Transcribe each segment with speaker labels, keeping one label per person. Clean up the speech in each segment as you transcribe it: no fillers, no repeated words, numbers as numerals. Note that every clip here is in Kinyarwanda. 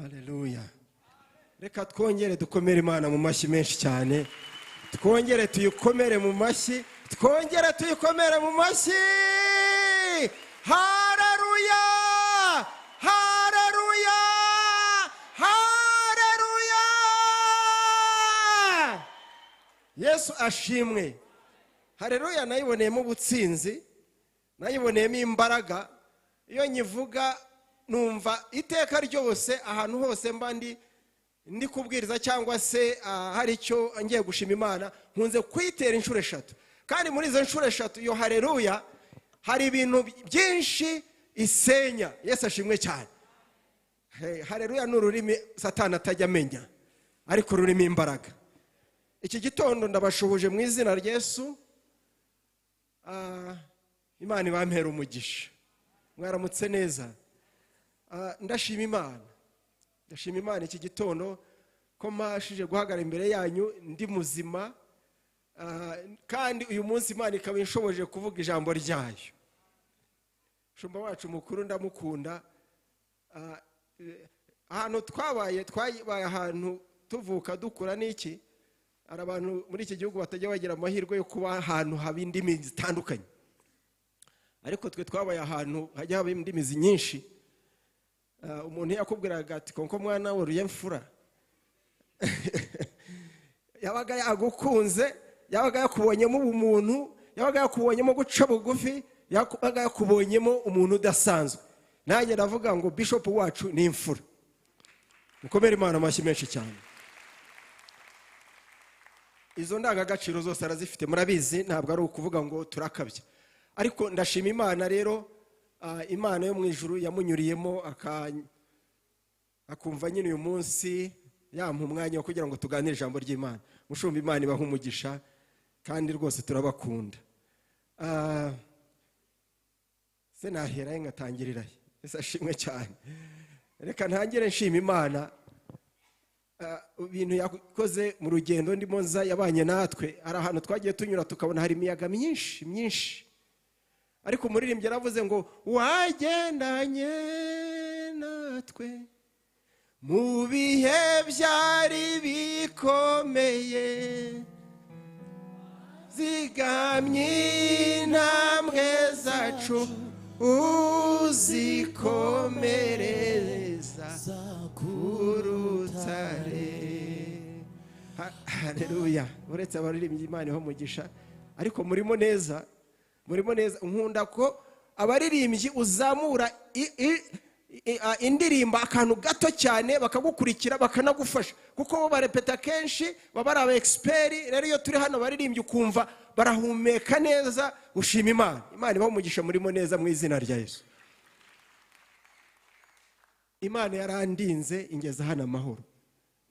Speaker 1: Haleluya! Reka twongere dukomere Imana mu mashyi menshi cyane, twongere tuyikomere mu mashyi, twongere tuyikomere mu mashyi. Haleluya, haleluya, haleluya! Yesu ashimwe. Haleluya nayiboneyemo ubutsinzi, nayiboneyemo imbaraga. Iyo nyivuga numva iteka ryose, ahantu hose mba ndi kubwiriza cyangwa se hari icyo ngiye gushima Imana, nkunze kuyitera inshuro eshatu. Kandi muri izo nshuro eshatu, iyo haleluya hari ibintu byinshi isenya. Yesu ashimwe cyane. Haleluya ni ururimi Satani atajya amenya, ariko rurimo imbaraga. Iki gitondo ndabashuhuje mu izina rya Yesu. Imana ibampera umugisha. Mwaramutse neza. Ndashima Imana, ndashima Imana iki gitondo ko mbashije guhagarara imbere yanyu ndi muzima, kandi uyu munsi Imana ikaba inshoboje kuvuga ijambo ryayo. Shumba wacu mukuru ndamukunda. Ahantu twabaye, twabaye ahantu tuvuka dukura n'iki, hari abantu muri iki gihugu batajya bagira amahirwe yo kuba ahantu haba indimi zitandukanye, ariko twe twabaye ahantu hajya haba indimi nyinshi. Umuntu yakubwiraga ati konko mwana woroye mfura, yabaga yagukunze, yabaga yakubonyemo ubumuntu, yabaga yakubonyemo guca bugufi, yabaga yakubonyemo umuntu udasanzwe. Nanjye ndavuga ngo bishop wacu ni imfura. Mukomere Imana amashyi menshi cyane. Izo ndangagaciro zose arazifite, murabizi, ntabwo ari ukuvuga ngo turakabya. Ariko ndashima Imana rero, Imana yo mu ijuru yamunyuriyemo akumva nyine uyu munsi yampa umwanya wo kugira ngo tuganire ijambo ry'Imana. Mushumba, Imana ibahe umugisha, kandi rwose turabakunda. Se nahera ngatangirira he? Ese ashimwe cyane. Reka ntangire nshima Imana ibintu yakoze mu rugendo ndimo nza, yabanye natwe. Hari ahantu twagiye tunyura tukabona hari imiyaga myinshi myinshi, ariko umuririmbyi yaravuze ngo wagendanye natwe mu bihe byari bikomeye, zigamye intambwe zacu uzikomereza ku rutare. Haleluya! Uretse abaririmbyi, Imana iho umugisha, ariko murimo neza, murimo neza. Nkunda ko abaririmbyi uzamura indirimbo akantu gato cyane, bakagukurikira, bakanagufasha, kuko bo barepeta kenshi, baba ari aba expert. Rero iyo turi hano abaririmbyi ukumva barahumeka neza, ushima Imana. Imana ibahe umugisha, murimo neza mu izina rya Yesu. Imana yarandinze ingeza hano amahoro.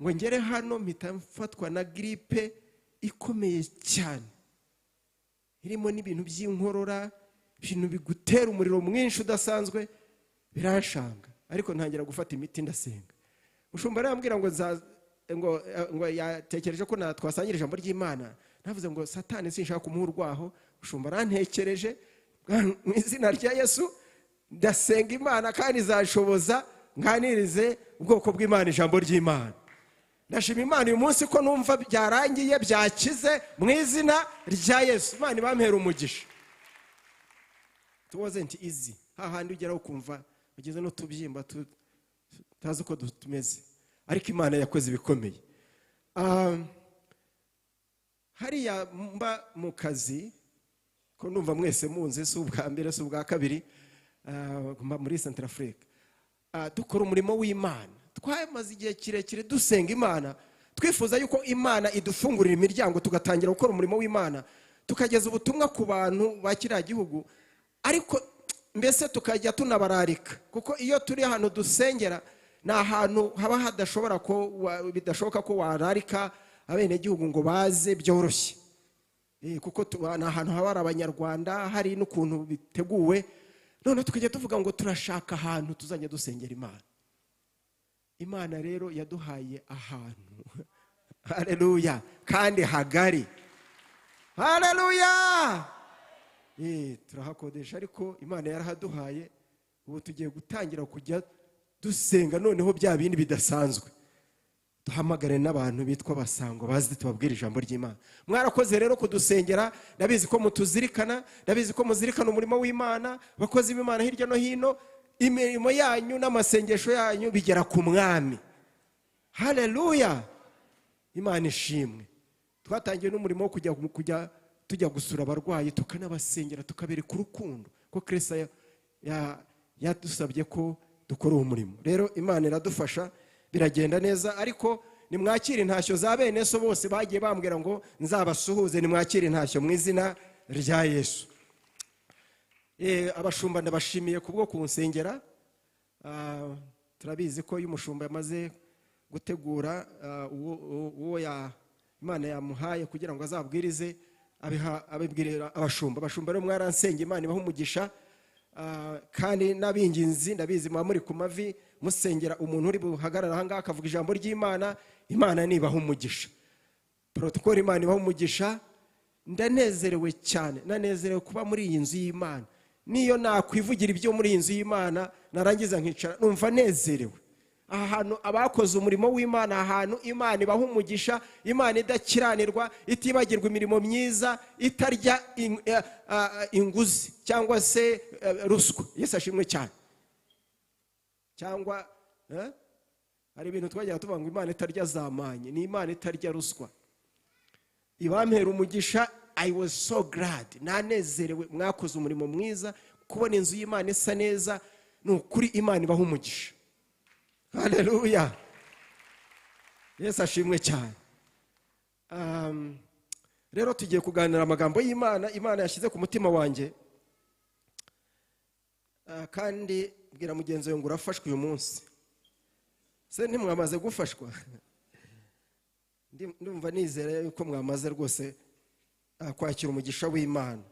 Speaker 1: Ngo ngere hano mpita mfatwa na grippe ikomeye cyane, irimo n'ibintu by'inkorora, ibintu bigutera umuriro mwinshi udasanzwe, biranshanga. Ariko ntangira gufata imiti, ndasenga. Mushumba arambwira ngo ngo yatekereje ko twasangira ijambo ry'Imana. Navuze ngo Satani sinshaka kumuha urwaho. Mushumba arantekereje mu izina rya Yesu. Ndasenga Imana kandi izashoboza nganirize ubwoko bw'Imana ijambo ry'Imana. Ndashima Imana uyu munsi ko numva byarangiye, byakize mu izina rya Yesu. Imana ibampera umugisha. It wasn't easy. Hahandi ugeraho ukumva ugeze n'utubyimba tutazi uko tumeze, ariko Imana yakoze ibikomeye. Hariya mba mu kazi ko numva mwese munzi, si ubwa mbere si ubwa kabiri, mba muri Centrafrique. Dukora umurimo w'Imana. Twamaze igihe kirekire dusenga Imana, twifuza yuko Imana idufungurira imiryango tugatangira gukora umurimo w'Imana, tukageza ubutumwa ku bantu ba kiriya gihugu, ariko mbese tukajya tunabararika, kuko iyo turi ahantu dusengera ni ahantu haba hadashobora ko bidashoboka ko wararika abenegihugu ngo baze byoroshye. Kuko ni ahantu haba hari Abanyarwanda, hari n'ukuntu biteguwe. None tukajya tuvuga ngo turashaka ahantu tuzajya dusengera Imana. Imana rero yaduhaye ahantu, haleluya, kandi hagari, haleluya. Turahakodesha, ariko Imana yarahaduhaye. Ubu tugiye gutangira kujya Dusenga noneho bya bindi bidasanzwe, duhamagare n'abantu bitwa basango bazi tubabwira ijambo ry'Imana. Mwarakoze rero kudusengera, ndabizi ko mutuzirikana, ndabizi ko muzirikana umurimo w'Imana, abakozi b'Imana hirya no hino. Imirimo yanyu n'amasengesho yanyu bigera ku Mwami. Haleluya, Imana ishimwe. Twatangiye n'umurimo wo kujya tujya gusura abarwayi, tukanabasengera, tukabereka urukundo ko Kristo yadusabye ko dukora uwo murimo. Rero Imana iradufasha, biragenda neza. Ariko nimwakire intashyo za bene so bose bagiye bambwira ngo nzabasuhuze. Nimwakire intashyo mu izina rya Yesu. Abashumba ndabashimiye kubwo kunsengera. Turabizi ko iyo umushumba yamaze gutegura uwo Imana yamuhaye kugira ngo azabwirize, abibwirira abashumba. Abashumba rero mwaransenge, Imana ibahe umugisha. Kandi n'abinginzi ndabizi muba muri ku mavi musengera umuntu uri buhagarara aha ngaha akavuga ijambo ry'Imana. Imana nibaha umugisha. Protocol, Imana ibaha umugisha. Ndanezerewe cyane, nanezerewe kuba muri iyi nzu y'Imana. Niyo nakwivugira ibyo muri iyi nzu y'Imana narangiza nkicara numva nezerewe. Aha hantu abakoze umurimo w'Imana, ahantu Imana ibaha umugisha, Imana idakiranirwa, itibagirwa imirimo myiza, itarya inguzi cyangwa se ruswa. Yesu ashimwe cyane. Cyangwa hari ibintu twajyaga tuvuga ngo Imana itarya zamanye, ni Imana itarya ruswa. Ibampera umugisha. I was so glad, nanezerewe. Mwakoze umurimo mwiza, kubona inzu y'Imana isa neza, ni ukuri Imana ibaha umugisha. Haleluya, Yesu ashimwe cyane. Rero tugiye kuganira amagambo y'Imana Imana yashyize ku mutima wanjye. Kandi bwira mugenzi wawe ngo urafashwe uyu munsi. Se ntimwamaze gufashwa? Ndumva nizera yuko mwamaze rwose kwakira umugisha w'Imana.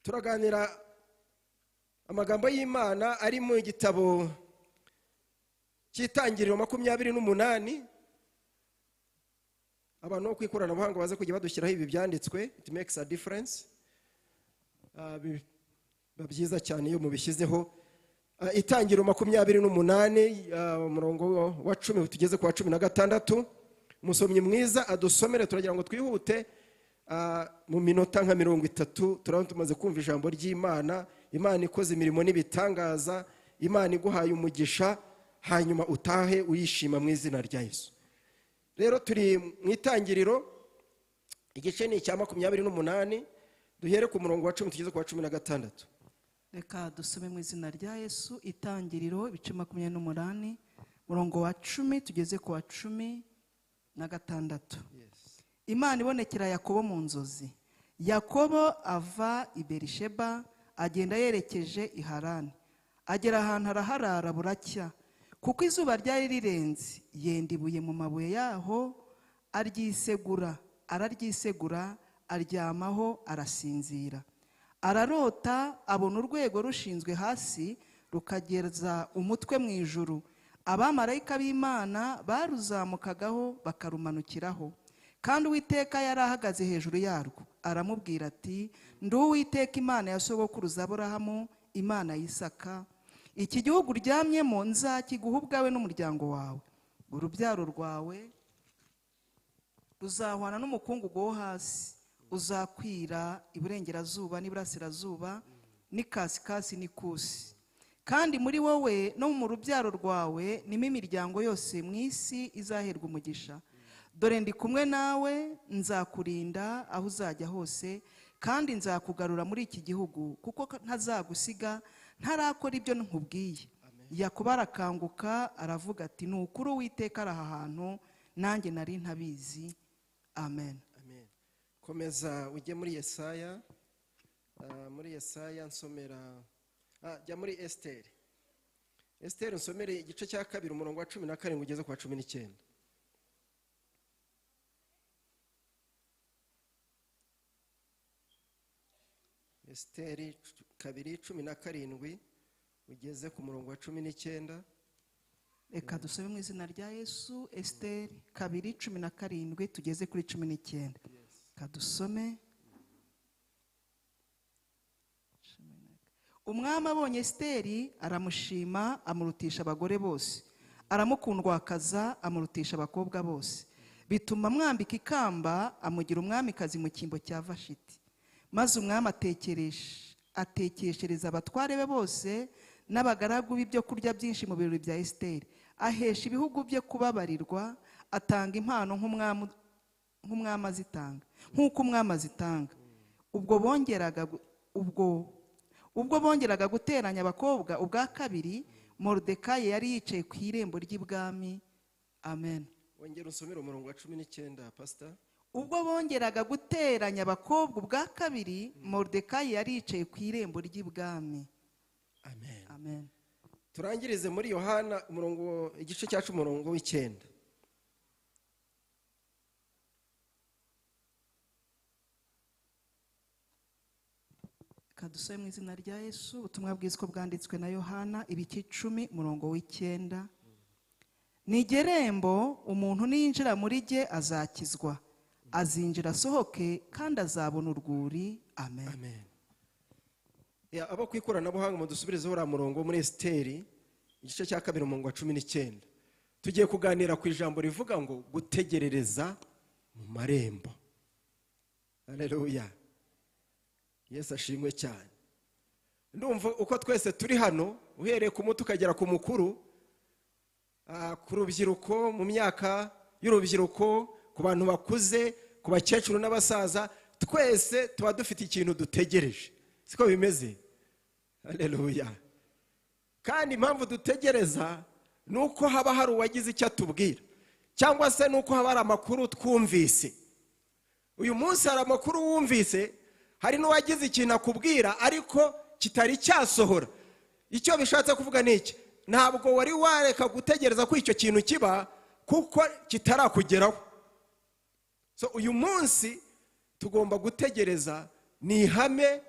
Speaker 1: Turaganira amagambo y'Imana ari mu gitabo cy'Itangiriro 28. Abantu bo ku ikoranabuhanga baze kujya badushyiraho ibi byanditswe, it makes a difference. Biba byiza cyane iyo mubishyizeho. Itangiriro 28, umurongo wa 10 tugeze ku wa 16. Umusomyi mwiza adusomere, turagira ngo twihute mu minota nka 30 turaba tumaze kumva ijambo ry'Imana. Imana ikoze imirimo n'ibitangaza, Imana iguhaye umugisha, hanyuma utahe uyishima mu izina rya Yesu. Rero turi mu Itangiriro, igice ni icya 28, duhere ku murongo wa 10 tugeze ku wa 16.
Speaker 2: Reka dusome mu izina rya Yesu. Itangiriro ibice 28, murongo wa 10 tugeze ku wa 16. Imana ibonekera Yakobo mu nzozi. Yakobo ava i Berisheba agenda yerekeje i Harani. Agera ahantu araharara buracya, kuko izuba ryari rirenze. Yenda ibuye mu mabuye yaho aryisegura, araryisegura, aryamaho arasinzira. Ararota abona urwego rushinzwe hasi rukageza umutwe mu ijuru. Abamarayika b'Imana baruzamukagaho bakarumanukiraho. Kandi Uwiteka yari ahagaze hejuru yarwo. Aramubwira ati: Ndi Uwiteka Imana ya sogokuruza Aburahamu, Imana ya Isaka. Iki gihugu uryamyemo nzakiguha ubwawe n'umuryango wawe. Urubyaro rwawe ruzahwana n'umukungugu wo hasi, uzakwira iburengerazuba n'iburasirazuba, n'ikasikasi n'ikusi. Kandi muri wowe no mu rubyaro rwawe nimo imiryango yose mu isi izaherwa umugisha. Dore ndi kumwe nawe, nzakurinda aho uzajya hose, kandi nzakugarura muri iki gihugu, kuko ntazagusiga ntarakora ibyo nkubwiye. Yakobo arakanguka aravuga ati: Ni ukuri Uwiteka ari aha hantu, nanjye nari ntabizi. Amen.
Speaker 1: Amen. Komeza ujye muri Yesaya, muri Yesaya nsomera, jya muri Esteri. Esteri nsomere igice cya 2 umurongo wa 17 ugeze ku wa 19. Esteri 2:17 ugeze ku murongo wa 19.
Speaker 2: Reka dusome mu izina rya Yesu. Esteri 2:17 tugeze kuri 19. Reka dusome. Umwami abonye Esiteri aramushima, amurutisha abagore bose, aramukundwakaza, amurutisha abakobwa bose, bituma amwambika ikamba, amugira umwamikazi mu cyimbo cya Vashiti. Maze umwami atekeshereza abatware be bose n'abagaragu b'ibyo kurya byinshi mu birori bya Esiteri, ahesha ibihugu bye kubabarirwa, atanga impano nk'umwami azitanga, nk'uko umwami azitanga. Ubwo bongeraga guteranya abakobwa ubwa kabiri, Moridekayi yari yicaye ku irembo ry'ibwami. Amen.
Speaker 1: Wongera usomere umurongo wa 19, pastor.
Speaker 2: Ubwo bongeraga guteranya abakobwa ubwa kabiri, Moridekayi yari yicaye ku irembo ry'ibwami.
Speaker 1: Amen.
Speaker 2: Amen.
Speaker 1: Turangirize muri Yohana umurongo igice cya 10 umurongo w'9.
Speaker 2: Kadusome mu izina rya Yesu ubutumwa bwiza uko bwanditswe na Yohana ibice 10 umurongo w'9. Ni irembo, umuntu niyinjira muri jye azakizwa, azinjira asohoke kandi azabona urwuri. Amen.
Speaker 1: Amen. Ya abo ku ikoranabuhanga mudusubirizeho uriya murongo muri Esiteri igice cya 2 umurongo wa 19. Tugiye kuganira ku ijambo rivuga ngo gutegerereza mu marembo. Haleluya. Yesu ashimwe cyane. Ndumva uko twese turi hano, uhereye ku muto ukagera ku mukuru, ku rubyiruko mu myaka y'urubyiruko, ku bantu bakuze, ku bakecuru n'abasaza, twese tuba dufite ikintu dutegereje. Siko bimeze? Haleluya. Kandi impamvu dutegereza nuko haba hari uwagize icyo atubwira, cyangwa se nuko haba hari amakuru twumvise. Uyu munsi hari amakuru wumvise, hari n'uwagize ikintu akubwira ariko kitari cyasohora. Icyo bishatse kuvuga ni iki? Ntabwo wari wareka gutegereza ko icyo kintu kiba kuko kitarakugeraho. So uyu munsi tugomba gutegereza, ni ihame,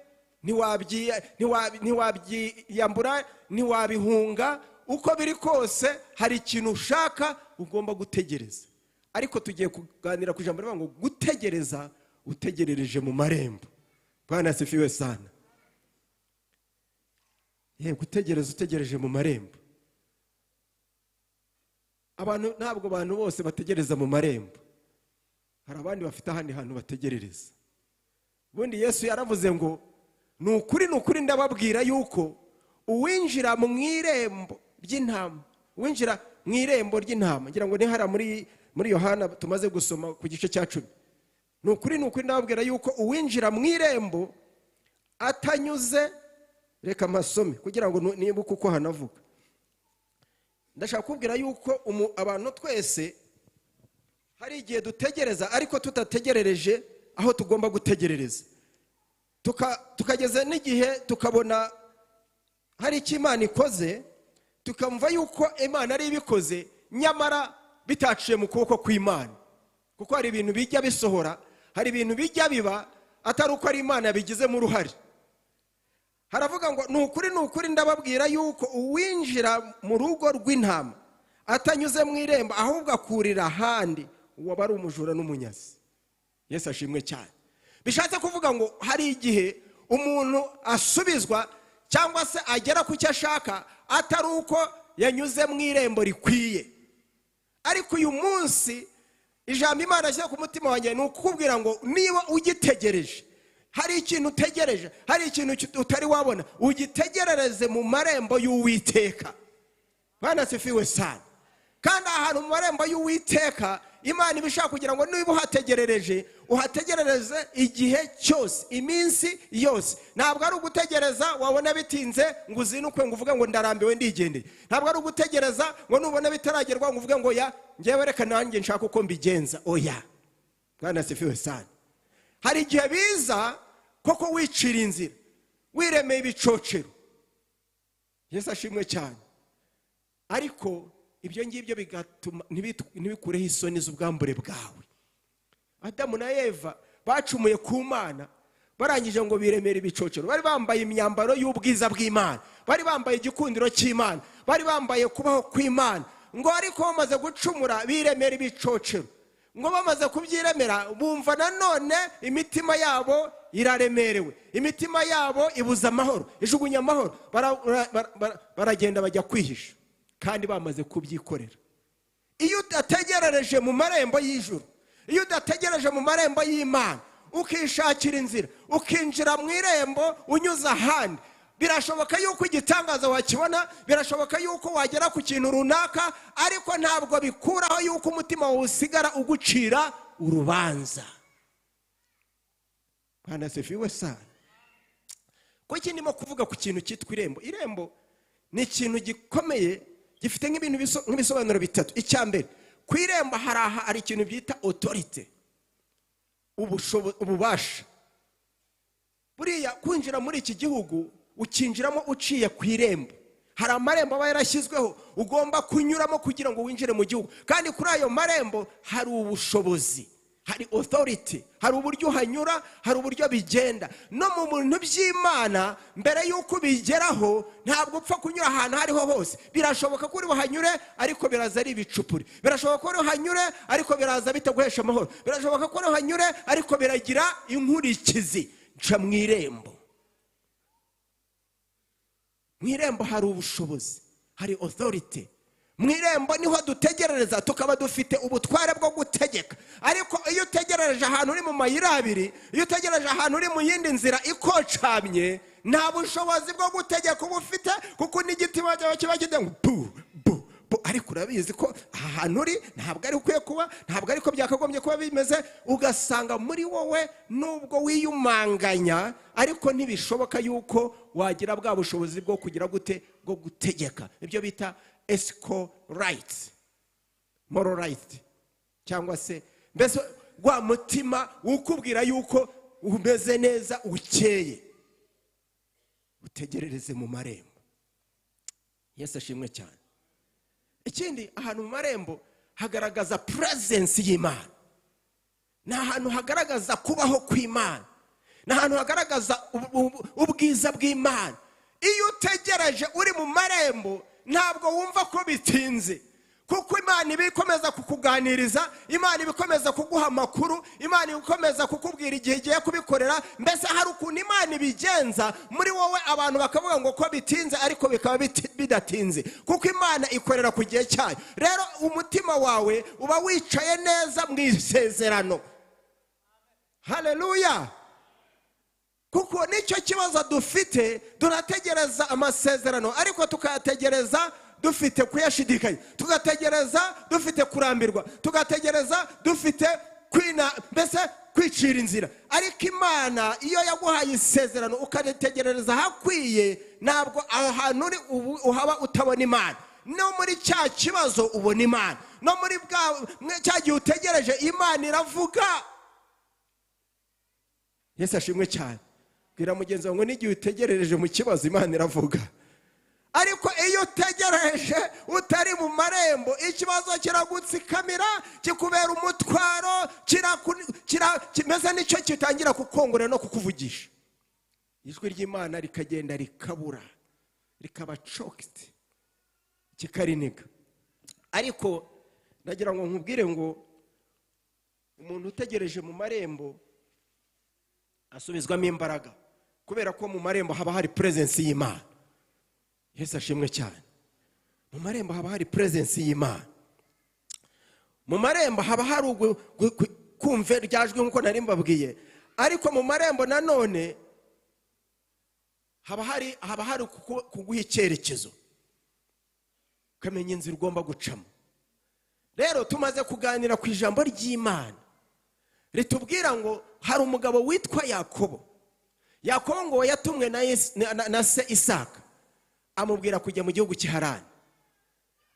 Speaker 1: ntiwabyiyambura, ntiwabihunga, uko biri kose hari ikintu ushaka ugomba gutegereza. Ariko tugiye kuganira ku ijambo rivuga ngo gutegereza utegerereje mu marembo. Bwana asifiwe sana. Ye, gutegereza utegereje mu marembo. Abantu ntabwo abantu bose bategereza mu marembo. Hari abandi bafite ahandi hantu bategerereza. Ubundi Yesu yaravuze ngo ni ukuri ndababwira yuko uwinjira mu irembo ry'intama, uwinjira mu irembo ry'intama, ngira ngo ni hara muri Yohana tumaze gusoma ku gice cya 10. Ni ukuri ndababwira yuko uwinjira mu irembo atanyuze, reka masome kugira ngo nibuke uko hanavuga. Ndashaka kubwira yuko abantu twese hari igihe dutegereza ariko tutategerereje aho tugomba gutegerereza. Tukageze n'igihe tukabona hari icyo Imana ikoze, tukamva yuko Imana ari ibikoze, nyamara bitaciye mu kuboko kw'Imana. Kuko hari ibintu bijya bisohora, hari ibintu bijya biba atari uko ari Imana yabigizemo uruhare. Haravuga ngo ni ukuri ndababwira yuko uwinjira mu rugo rw'intama atanyuze mu irembo ahubwo akurira ahandi, uwo aba ari umujura n'umunyazi. Yesu ashimwe cyane. Bishatse kuvuga ngo hari igihe umuntu asubizwa cyangwa se agera ku cyo ashaka atari uko yanyuze mu irembo rikwiye. Ariko uyu munsi ijambo Imana ashyize ku mutima wanjye ni ukukubwira ngo niba ugitegereje, hari ikintu utegereje, hari ikintu utari wabona, ugitegerereze mu marembo y'Uwiteka. Bwana asifiwe sana. Kandi ahantu mu marembo y'Uwiteka Imana ibishaka kugira ngo niba uhategerereje, uhategerereze igihe cyose, iminsi yose. Ntabwo ari ugutegereza wabona bitinze ngo uzinukwe ngo uvuge ngo ndarambiwe ndigendeye. Ntabwo ari ugutegereza ngo nubona bitaragerwa ngo uvuge ngo ya njyewe reka nanjye nshaka uko mbigenza. Oya. Bwana asifiwe sana. Hari igihe biza koko wicira inzira, wiremeye ibicocero. Yesu ashimwe cyane. Ariko ibyo ngibyo bigatuma ntibikureho isoni z'ubwambure bwawe. Adamu na Eva bacumuye ku Mana, barangije ngo biremere ibicocero. Bari bambaye imyambaro y'ubwiza bw'Imana, bari bambaye igikundiro cy'Imana, bari bambaye kubaho kw'Imana. Ngo ariko bamaze gucumura biremera ibicocero. Ngo bamaze kubyiremera bumva nanone imitima yabo iraremerewe, imitima yabo ibuza amahoro, ijugunya amahoro, baragenda bajya kwihisha kandi bamaze kubyikorera. Iyo udategerereje mu marembo y'ijuru, iyo udategereje mu marembo y'Imana, ukishakira inzira, ukinjira mu irembo unyuze ahandi, birashoboka yuko igitangaza wakibona, birashoboka yuko wagera ku kintu runaka, ariko ntabwo bikuraho yuko umutima wawe usigara ugucira urubanza. Bwana asifiwe sana. Kuki ndimo kuvuga ku kintu cyitwa irembo? Irembo ni ikintu gikomeye, gifite nk'ibintu nk'ibisobanuro bitatu. Icya mbere, ku irembo hari ikintu byita authority, ububasha. Buriya kwinjira muri iki gihugu ukinjiramo uciye ku irembo. Hari amarembo aba yarashyizweho ugomba kunyuramo kugira ngo winjire mu gihugu, kandi kuri ayo marembo hari ubushobozi, hari authority, hari uburyo uhanyura, hari uburyo bigenda. No mu bintu by'Imana mbere y'uko ubigeraho ntabwo upfa kunyura ahantu aho ariho hose. Birashoboka ko uri buhanyure ariko biraza ari ibicupuri, birashoboka ko uri buhanyure ariko biraza bitaguhesha amahoro, birashoboka ko uri buhanyure ariko biragira inkurikizi. Nca mu irembo. Mu irembo hari ubushobozi, hari authority. Mu irembo niho dutegerereza, tukaba dufite ubutware bwo gutegeka. Ariko iyo utegerereje ahantu uri mu mayira abiri, iyo utegereje ahantu uri mu yindi nzira ikocamye, nta bushobozi bwo gutegeka uba ufite, kuko n'igiti kiba kigira ngo bu bu bu. Ariko urabizi ko aha hantu uri ntabwo ari ukwiye kuba, ntabwo ariko byakagombye kuba bimeze. Ugasanga muri wowe nubwo wiyumanganya, ariko ntibishoboka yuko wagira bwa bushobozi bwo kugira gute, bwo gutegeka. Ibyo bita ethical rights, moral right, cyangwa se mbese wa mutima ukubwira yuko umeze neza, ukeye. Utegerereze mu marembo. Yesu ashimwe cyane. Ikindi, ahantu mu marembo hagaragaza presence y'Imana. Ni ahantu hagaragaza kubaho kw'Imana, ni ahantu hagaragaza ubwiza bw'Imana. Iyo utegereje uri mu marembo ntabwo wumva ko bitinze, kuko Imana iba ikomeza kukuganiriza, Imana iba ikomeza kuguha amakuru, Imana iba ikomeza kukubwira igihe igiye kubikorera. Mbese hari ukuntu Imana ibigenza muri wowe, abantu bakavuga ngo ko bitinze, ariko bikaba bidatinze, kuko Imana ikorera ku gihe cyayo. Rero umutima wawe uba wicaye neza mu isezerano. Haleluya. Kuko nicyo kibazo dufite, turategereza amasezerano ariko tukayategereza dufite kuyashidikanya, tugategereza dufite kurambirwa, tugategereza dufite kwina, mbese kwicira inzira. Ariko Imana iyo yaguhaye isezerano ukaritegerereza hakwiye, ntabwo aho hantu uri uhaba utabona Imana. No muri cya kibazo ubona Imana, no muri cya gihe utegereje Imana iravuga. Yesu ashimwe cyane. Bwira mugenzi wawe ngo n'igihe utegerereje mu kibazo Imana iravuga. Ariko iyo utegereje utari mu marembo, ikibazo kiragutsikamira, kikubera umutwaro, kimeze nicyo kitangira kukongorera no kukuvugisha. Ijwi ry'Imana rikagenda rikabura, rikaba choked, kikariniga. Ariko ndagira ngo nkubwire ngo umuntu utegereje mu marembo asubizwamo imbaraga, kubera ko mu marembo haba hari presence y'Imana. Yesu ashimwe cyane. Mu marembo haba hari presence y'Imana. Mu marembo haba hari kumva ryajwi nkuko nari mbabwiye, ariko mu marembo nanone haba hari kuguha icyerekezo, ukamenya inzira ugomba gucamo. Rero tumaze kuganira ku ijambo ry'Imana ritubwira ngo hari umugabo witwa Yakobo. Yakobo ngo yatumwe na se Isaka, amubwira kujya mu gihugu cy'i Harani,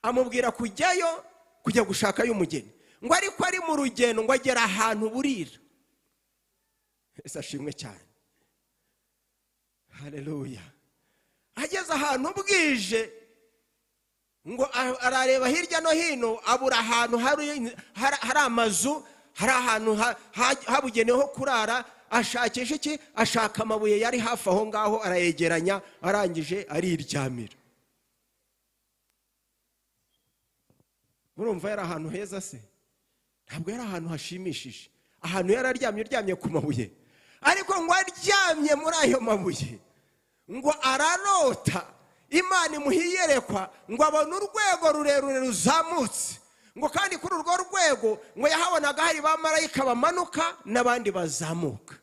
Speaker 1: amubwira kujyayo kujya gushakayo umugeni. Ngo ariko ari mu rugendo ngo agera ahantu burira. Yesu ashimwe cyane. Haleluya. Ageze ahantu bwije, ngo arareba hirya no hino, abura ahantu hari amazu, hari ahantu habugenewe ho kurara. Ashakisha iki? Ashaka amabuye yari hafi aho ngaho, arayegeranya, arangije ariryamira. Murumva yari ahantu heza se? Ntabwo yari ahantu hashimishije, ahantu yari aryamye, uryamye ku mabuye. Ariko ngo aryamye muri ayo mabuye, ngo ararota, Imana imuhiyerekwa, ngo abona urwego rurerure ruzamutse, ngo kandi kuri urwo rwego ngo yahabonaga hari ba marayika bamanuka n'abandi bazamuka.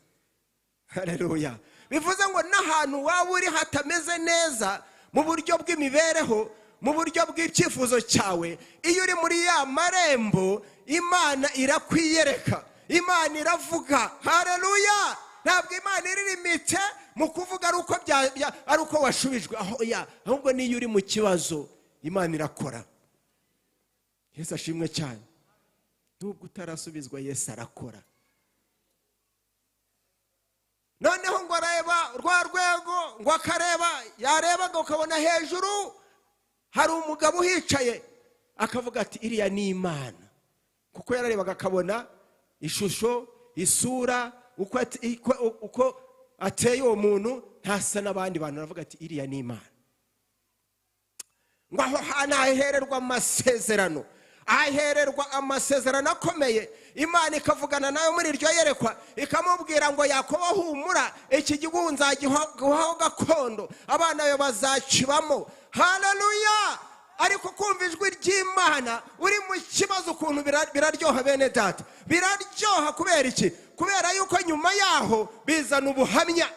Speaker 1: Haleluya. Bivuze ngo n'ahantu waba uri hatameze neza mu buryo bw'imibereho, mu buryo bw'icyifuzo cyawe, iyo uri muri ya marembo Imana irakwiyereka, Imana iravuga. Haleluya. Ntabwo Imana iririmite mu kuvuga ari uko washubijwe, ahubwo niyo uri mu kibazo Imana irakora. Yesu ashimwe cyane. Nubwo utarasubizwa, Yesu arakora. Noneho ngo areba rwa rwego, ngo akareba, yareba ngo ukabona hejuru hari umugabo uhicaye, akavuga ati iriya ni Imana. Kuko yararebaga akabona ishusho, isura, uko ateye uwo muntu, ntasa n'abandi bantu, aravuga ati iriya ni Imana. Ngo aho hantu ahererwa amasezerano, ahererwa amasezerano akomeye. Imana ikavugana nawe muri iryo yerekwa, ikamubwira ngo Yakobo humura, iki gihugu nzagiguhaho gakondo, abana bawe bazakibamo. Haleluya. Ariko kumva ijwi ry'Imana uri mu kibazo ukuntu biraryoha bene data. Biraryoha kubera iki? Kubera yuko nyuma yaho bizana ubuhamya.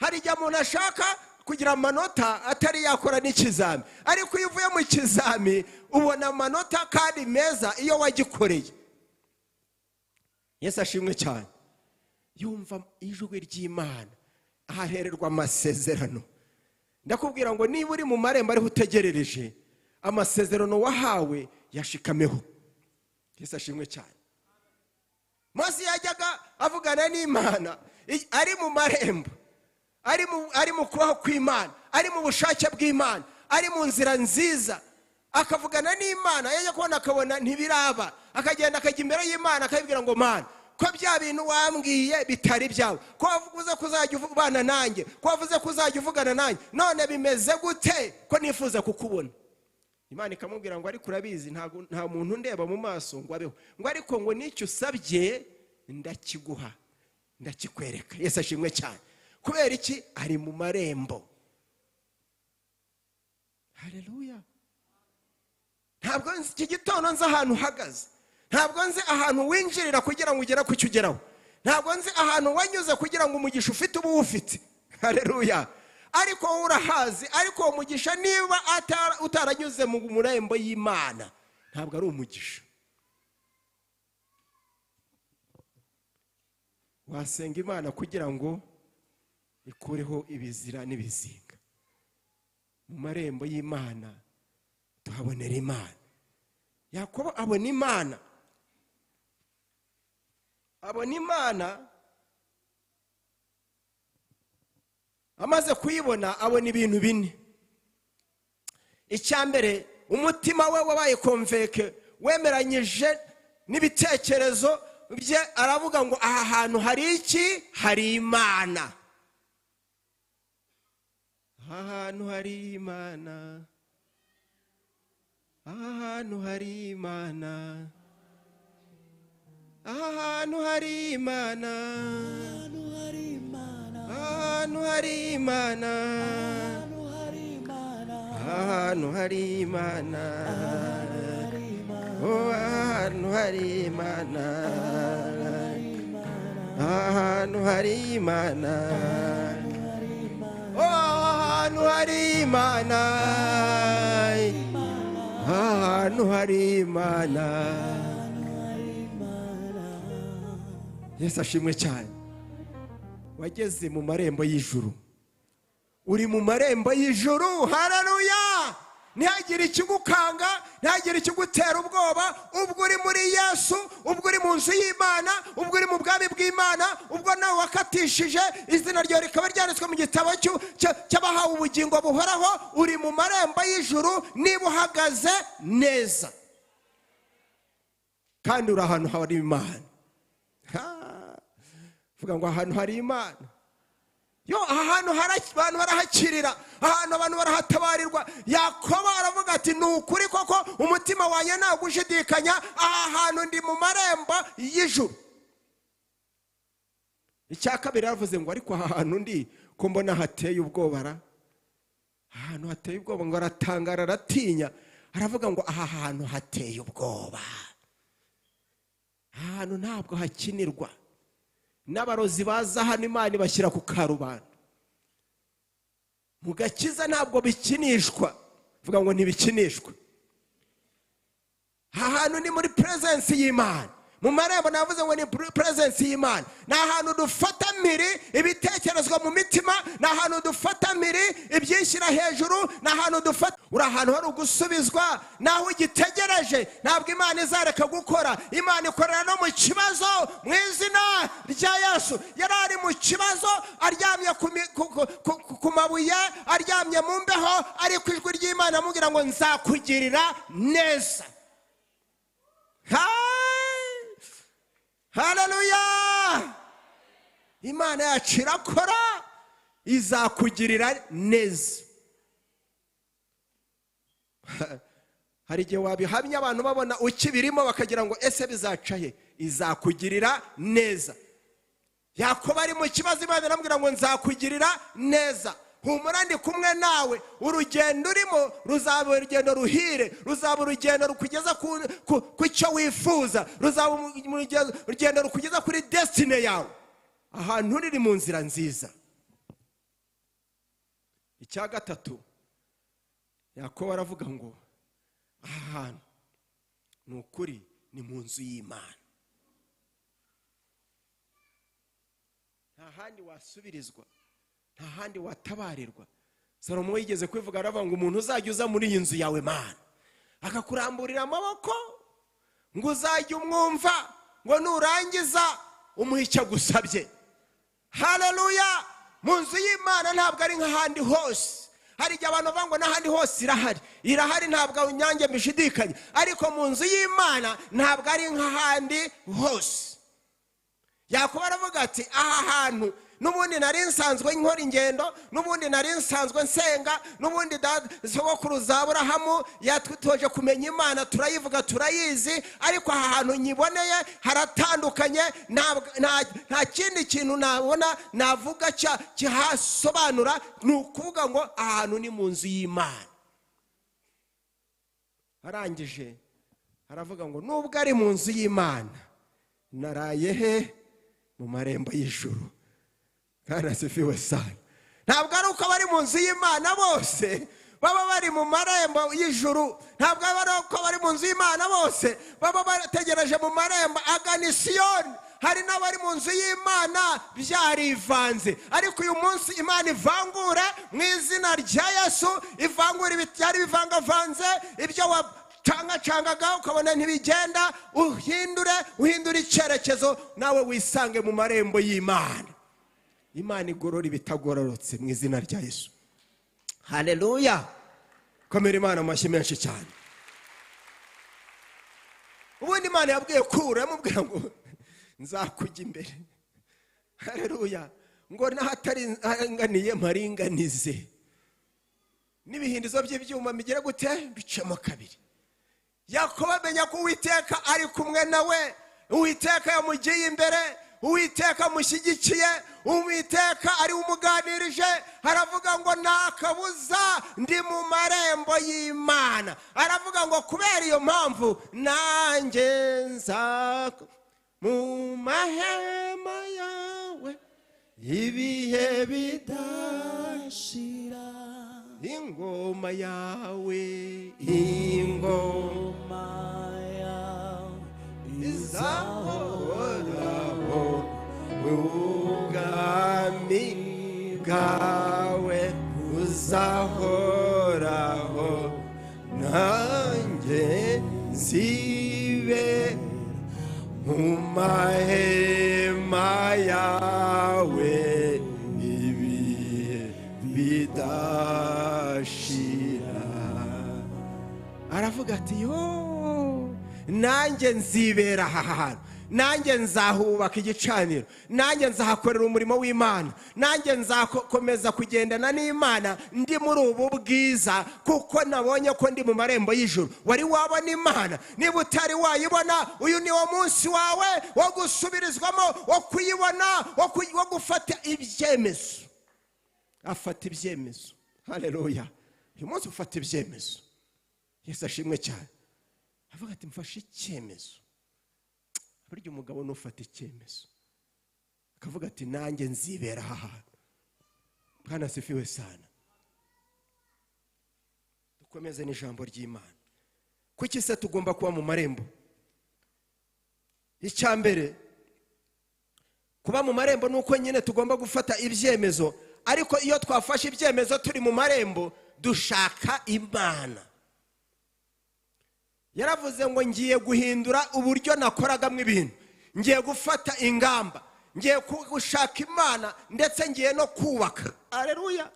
Speaker 1: Hari igihe umuntu ashaka kugira amanota atari yakora n'ikizami, ariko iyo uvuye mu kizami ubona amanota kandi meza iyo wagikoreye. Yesu ashimwe cyane. Yumva ijwi ry'Imana, ahahererwa amasezerano. Ndakubwira ngo niba uri mu marembo ariho utegerereje, amasezerano wahawe yashikameho. Yesu ashimwe cyane. Mose yajyaga avugana n'Imana ari mu marembo, ari mu kubaho kw'Imana, ari mu bushake bw'Imana, ari mu nzira nziza, akavugana n'Imana. Yajya kubona akabona ntibiraba, akagenda akajya imbere y'Imana akayibwira ngo Mana, ko bya bintu wambwiye bitari byawe, ko wavuze ko uzajya ubana nanjye, ko wavuze ko uzajya uvugana nanjye, none bimeze gute ko nifuza kukubona? Imana ikamubwira ngo ariko urabizi, nta muntu ndeba mu maso ngo abeho, ngo ariko ngo n'icyo usabye ndakiguha, ndakikwereka. Yesu ashimwe cyane. Kubera iki? Ari mu marembo. Haleluya. Ntabwo iki gitondo nzi ahantu uhagaze, ntabwo nzi ahantu winjirira kugira ngo ugere ku cyo ugeraho, ntabwo nzi ahantu wanyuze kugira ngo umugisha ufite uba uwufite. Haleluya. Ariko wowe urahazi. Ariko uwo mugisha niba utaranyuze mu marembo y'Imana, ntabwo ari umugisha. Wasenga Imana kugira ngo ikureho ibizira n'ibizinga. Mu marembo y'Imana tuhabonera Imana. Yakobo abona Imana, abona Imana, amaze kuyibona abona ibintu bine. Icya mbere, umutima we wabaye konveke, wemeranyije n'ibitekerezo bye, aravuga ngo aha hantu hari iki? Hari Imana. Aha hantu hari Imana, aha hantu hari Imana, aha hantu hari Imana, ahantu hari Imana, ahantu hari Imana, oh ahantu hari Imana, ahantu hari Imana, oh ahantu hari Imana, ahantu hari Imana. Yesu ashimwe cyane. Wageze mu marembo y'ijuru, uri mu marembo y'ijuru. Haleluya. Ntihagire ikigukanga, ntihagire ikigutera ubwoba. Ubwo uri muri Yesu, ubwo uri mu nzu y'Imana, ubwo uri mu bwami bw'Imana, ubwo nawe wakatishije izina ryawe rikaba ryanditswe mu gitabo cy'abahawe ubugingo buhoraho, uri mu marembo y'ijuru niba uhagaze neza kandi uri ahantu hari Imana. Vuga ngo ahantu hari Imana. Yo, aha hantu abantu barahakirira, ahantu abantu barahatabarirwa. Yakobo aravuga ati ni ukuri koko umutima wanjye ntabwo ushidikanya, aha hantu ndi mu marembo y'ijuru. Icya kabiri yaravuze ngo ariko aha hantu ndi ko mbona hateye ubwoba ra, ahantu hateye ubwoba, ngo aratangara aratinya, aravuga ngo aha hantu hateye ubwoba, aha hantu ntabwo hakinirwa, n'abarozi baza hano Imana ibashyira ku karubanda. Mu gakiza ntabwo bikinishwa, vuga ngo ntibikinishwa. Aha hantu ni muri presence y'Imana. Mu marembo navuze ngo ni presence y'Imana. Ni ahantu dufata mpiri ibitekerezwa mu mitima, ni ahantu dufata mpiri ibyishyira hejuru, ni ahantu dufata. Uri ahantu hari ugusubizwa, naho ugitegereje ntabwo Imana izareka gukora. Imana ikorera no mu kibazo mu izina rya Yesu. Yari ari mu kibazo, aryamye ku mabuye, aryamye mu mbeho, ariko ijwi ry'Imana amubwira ngo nzakugirira neza. Haleluya! Imana yacu irakora, izakugirira neza. Hari igihe wabihamya abantu babona ukibirimo bakagira ngo ese bizaca he? Izakugirira neza. Yakobo ari mu kibazo, Imana iramubwira ngo nzakugirira neza, humura ndi kumwe nawe, urugendo urimo ruzaba urugendo ruhire, ruzaba urugendo rukugeza ku cyo wifuza, ruzaba urugendo rukugeza kuri destiny yawe. Ahantu uri mu nzira nziza. Icya gatatu, Yakobo aravuga ngo aha hantu ni ukuri ni mu nzu y'Imana, nta handi wasubirizwa, nta handi watabarirwa. Salomo yigeze kwivuga aravuga ngo umuntu uzajya uza muri iyi nzu yawe Mana akakuramburira amaboko, ngo uzajye umwumva, ngo nurangiza umuhe icyo agusabye. Haleluya! Mu nzu y'Imana ntabwo ari nk'ahandi hose. Hari igihe abantu bavuga ngo n'ahandi hose irahari, irahari ntabwo nyange mbishidikanya, ariko mu nzu y'Imana ntabwo ari nk'ahandi hose. Yakobo aravuga ati aha hantu n'ubundi nari nsanzwe nkora ingendo, n'ubundi nari nsanzwe nsenga, n'ubundi sogokuru za Aburahamu yatwitoje kumenya Imana, turayivuga turayizi, ariko aha hantu nyiboneye haratandukanye, nta kindi kintu nabona navuga kihasobanura, ni ukuvuga ngo aha hantu ni mu nzu y'Imana. Arangije aravuga ngo nubwo ari mu nzu y'Imana naraye he? Mu marembo y'ijuru. Bwana asifiwe sana. Ntabwo ari uko bari mu nzu y'Imana bose baba bari mu marembo y'ijuru, ntabwo ari uko bari mu nzu y'Imana bose baba bategereje mu marembo agana Siyoni. Hari n'abari mu nzu y'Imana byarivanze, ariko uyu munsi Imana ivangura mu izina rya Yesu, ivangura ibyari bivangavanze, ibyo wacangacangaga ukabona ntibigenda, uhindure icyerekezo, nawe wisange mu marembo y'Imana. Imana igorora ibitagororotse mu izina rya Yesu. Haleluya! Komera Imana amashyi menshi cyane. Ubundi Imana yabwiye Kuro, yamubwira ngo nzakujya imbere. Haleluya! Ngo n'ahatari mparinganize, n'ibihindizo by'ibyuma bigera gute bicemo kabiri. Yakobo amenya ko Uwiteka ari kumwe nawe, Uwiteka yamugiye imbere, Uwiteka amushyigikiye, Uwiteka ari umuganirije. Aravuga ngo nta kabuza ndi mu marembo y'Imana. Aravuga ngo kubera iyo mpamvu nanjye nza mu mahema yawe ibihe bidashira, ingoma yawe, ingoma
Speaker 3: yawe
Speaker 1: izahoraho, ubwami bwawe buzahoraho, nanjye nzibe mu mahema yawe ibihe bidashira. Aravuga ati yo nanjye nzibera aha hantu. Nanjye nzahubaka igicaniro, nanjye nzahakorera umurimo w'Imana, nanjye nzakomeza kugendana n'Imana ndi muri ubu bwiza, kuko nabonye ko ndi mu marembo y'ijuru. Wari wabona Imana? Niba utari wayibona, uyu ni wo munsi wawe wo gusubirizwamo, wo kuyibona, wo gufata ibyemezo. Afata ibyemezo. Haleluya. Uyu munsi ufata ibyemezo. Yesu ashimwe cyane. Avuga ati mfashe icyemezo. Burya umugabo nufata icyemezo akavuga ati nanjye nzibera aha hantu. Bwana asifiwe sana. Dukomeze n'ijambo ry'Imana. Kuki se tugomba kuba mu marembo? Icya mbere, kuba mu marembo nuko nyine tugomba gufata ibyemezo. Ariko iyo twafashe ibyemezo turi mu marembo, dushaka Imana. Yaravuze ngo ngiye guhindura uburyo nakoragamo ibintu, ngiye gufata ingamba, ngiye gushaka Imana, ndetse ngiye no kubaka. Haleluya.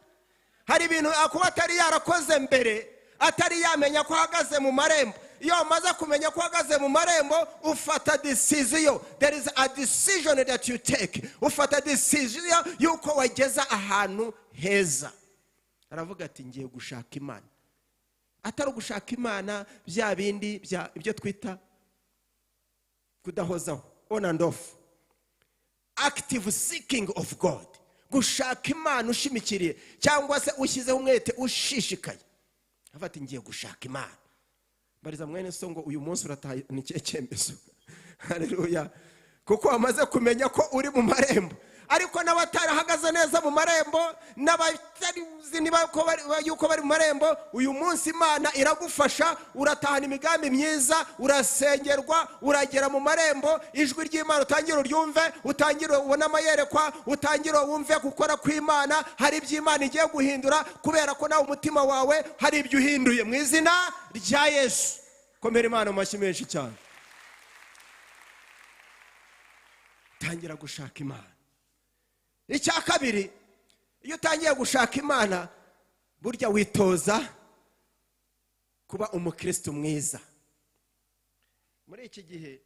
Speaker 1: Hari ibintu akuba atari yarakoze mbere, atari yamenya ko ahagaze mu marembo. Iyo umaze kumenya ko uhagaze mu marembo, ufata decision. There is a decision that you take. Ufata decision yuko wageza ahantu heza. Aravuga ati ngiye gushaka Imana. Atari ugushaka Imana bya bindi bya ibyo twita kudahozaho, on and off. Active seeking of God. Gushaka Imana ushimikiriye cyangwa se ushyizeho umwete ushishikaye. Avuga ati ngiye gushaka Imana. Bariza mwene so ngo uyu munsi urataha ni ikihe cyemezo? Haleluya. Kuko wamaze kumenya ko uri mu marembo. Ariko n'abatarahagaze neza mu marembo, n'abatari niba ko bari, yuko bari mu marembo, uyu munsi Imana iragufasha, uratahana imigambi myiza, urasengerwa, uragera mu marembo, ijwi ry'Imana utangire uryumve, utangire ubone amayerekwa, utangire wumve gukora kw'Imana. Hari ibyo Imana igiye guhindura kubera ko nawe umutima wawe hari ibyo uhinduye mu izina rya Yesu. Komera Imana mu mashyi menshi cyane. Tangira gushaka Imana. Icya kabiri, iyo utangiye gushaka Imana, burya witoza kuba umukristo mwiza. Muri iki gihe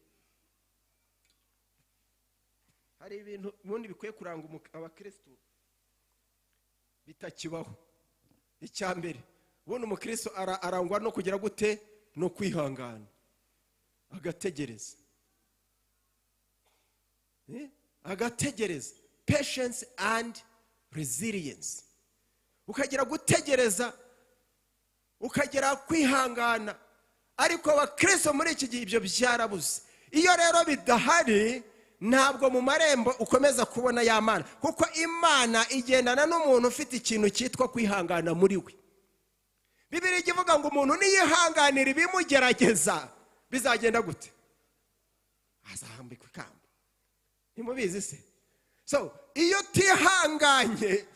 Speaker 1: hari ibintu ubundi bikwiye kuranga abakristo bitakibaho. Icya mbere, ubundi umukristo arangwa no kugira gute? No kwihangana, agategereza. Agategereza. Patience and resilience. Ukagira gutegereza, ukagira kwihangana. Ariko abakristo muri iki gihe ibyo byarabuze. Iyo rero bidahari, ntabwo mu marembo ukomeza kubona ya Mana, kuko Imana igendana n'umuntu ufite ikintu cyitwa kwihangana muri we. Bibiliya ivuga ngo umuntu niyihanganira ibimugerageza bizagenda gute? Azahambikwa ikamba. Ntimubizi se? So iyo utihanganye,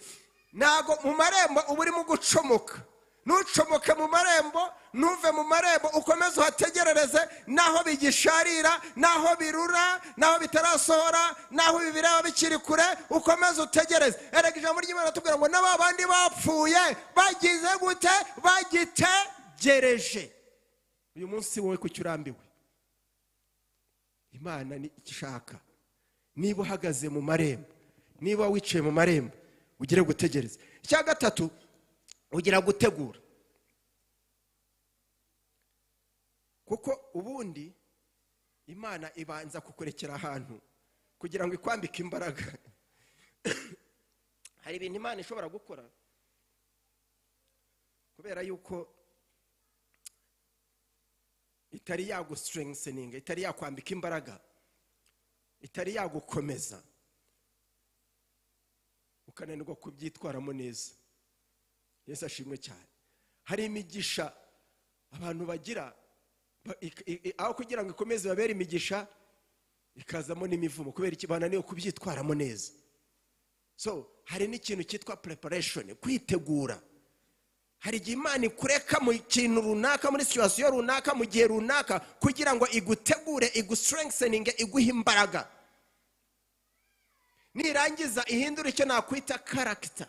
Speaker 1: ntago mu marembo uba urimo gucomoka. Ntucomoke mu marembo, ntuve mu marembo, ukomeze uhategerereze, naho bigisharira, naho birura, naho bitarasohora, naho ibiraba bikiri kure, ukomeze utegereze. Erega ijambo ry'Imana ritubwira ngo n'aba bandi bapfuye bagize gute? Bagitegereje. Uyu munsi wowe kuki urambiwe? Imana ni ishaka. Niba uhagaze mu marembo, niba wicaye mu marembo, ugire gutegereza. Icya gatatu, ugira gutegura. Kuko ubundi Imana ibanza kukurekera ahantu kugira ngo ikwambike imbaraga. Hari ibintu Imana ishobora gukora kubera yuko itari yagustrengthening, itari yakwambika imbaraga, itari yagukomeza, ukananirwa kubyitwaramo neza. Yesu ashimwe cyane. Hari imigisha abantu bagira, aho kugira ngo ikomeze babere imigisha, ikazamo n'imivumo kubera iki? Bananiwe kubyitwaramo neza. So hari n'ikintu cyitwa preparation, kwitegura. Hari igihe Imana ikureka mu kintu runaka, muri situation runaka, mu gihe runaka, kugira ngo igutegure, igustrengthening, iguhe imbaraga. Nirangiza ihindure icyo nakwita character,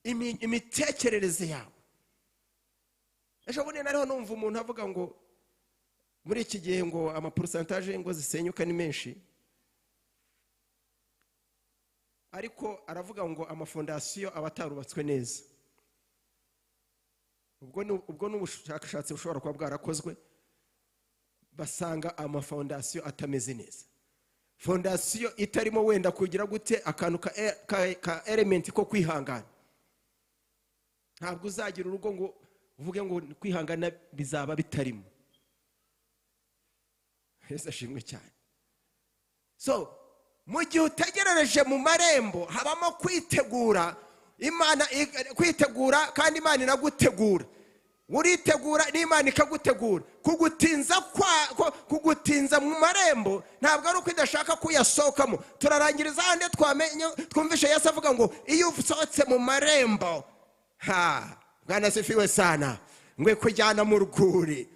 Speaker 1: imitekerereze yawe. Ejo bundi nariho numva umuntu avuga ngo Muri iki gihe ngo amaporusantaje y'ingo zisenyuka ni menshi, ariko aravuga ngo amafondasiyo aba atarubatswe neza. Ubwo ni ubushakashatsi bushobora kuba bwarakozwe, basanga amafondasiyo atameze neza. Fondasiyo itarimo wenda kugira gute akantu ka element ko kwihangana. Ntabwo uzagira urugo ngo uvuge ngo kwihangana bizaba bitarimo. Yesu ashimwe cyane. So mu gihe utegerereje mu marembo habamo kwitegura, Imana kwitegura, kandi Imana iragutegura. Uritegura n'Imana ikagutegura. Kugutinza mu marembo ntabwo ari uko idashaka kuyasohokamo. Turarangiriza hande twamenye, twumvishe Yesu avuga ngo iyo usohotse mu marembo, ha Bwana asifiwe sana, ngwe kujyana mu rwuri,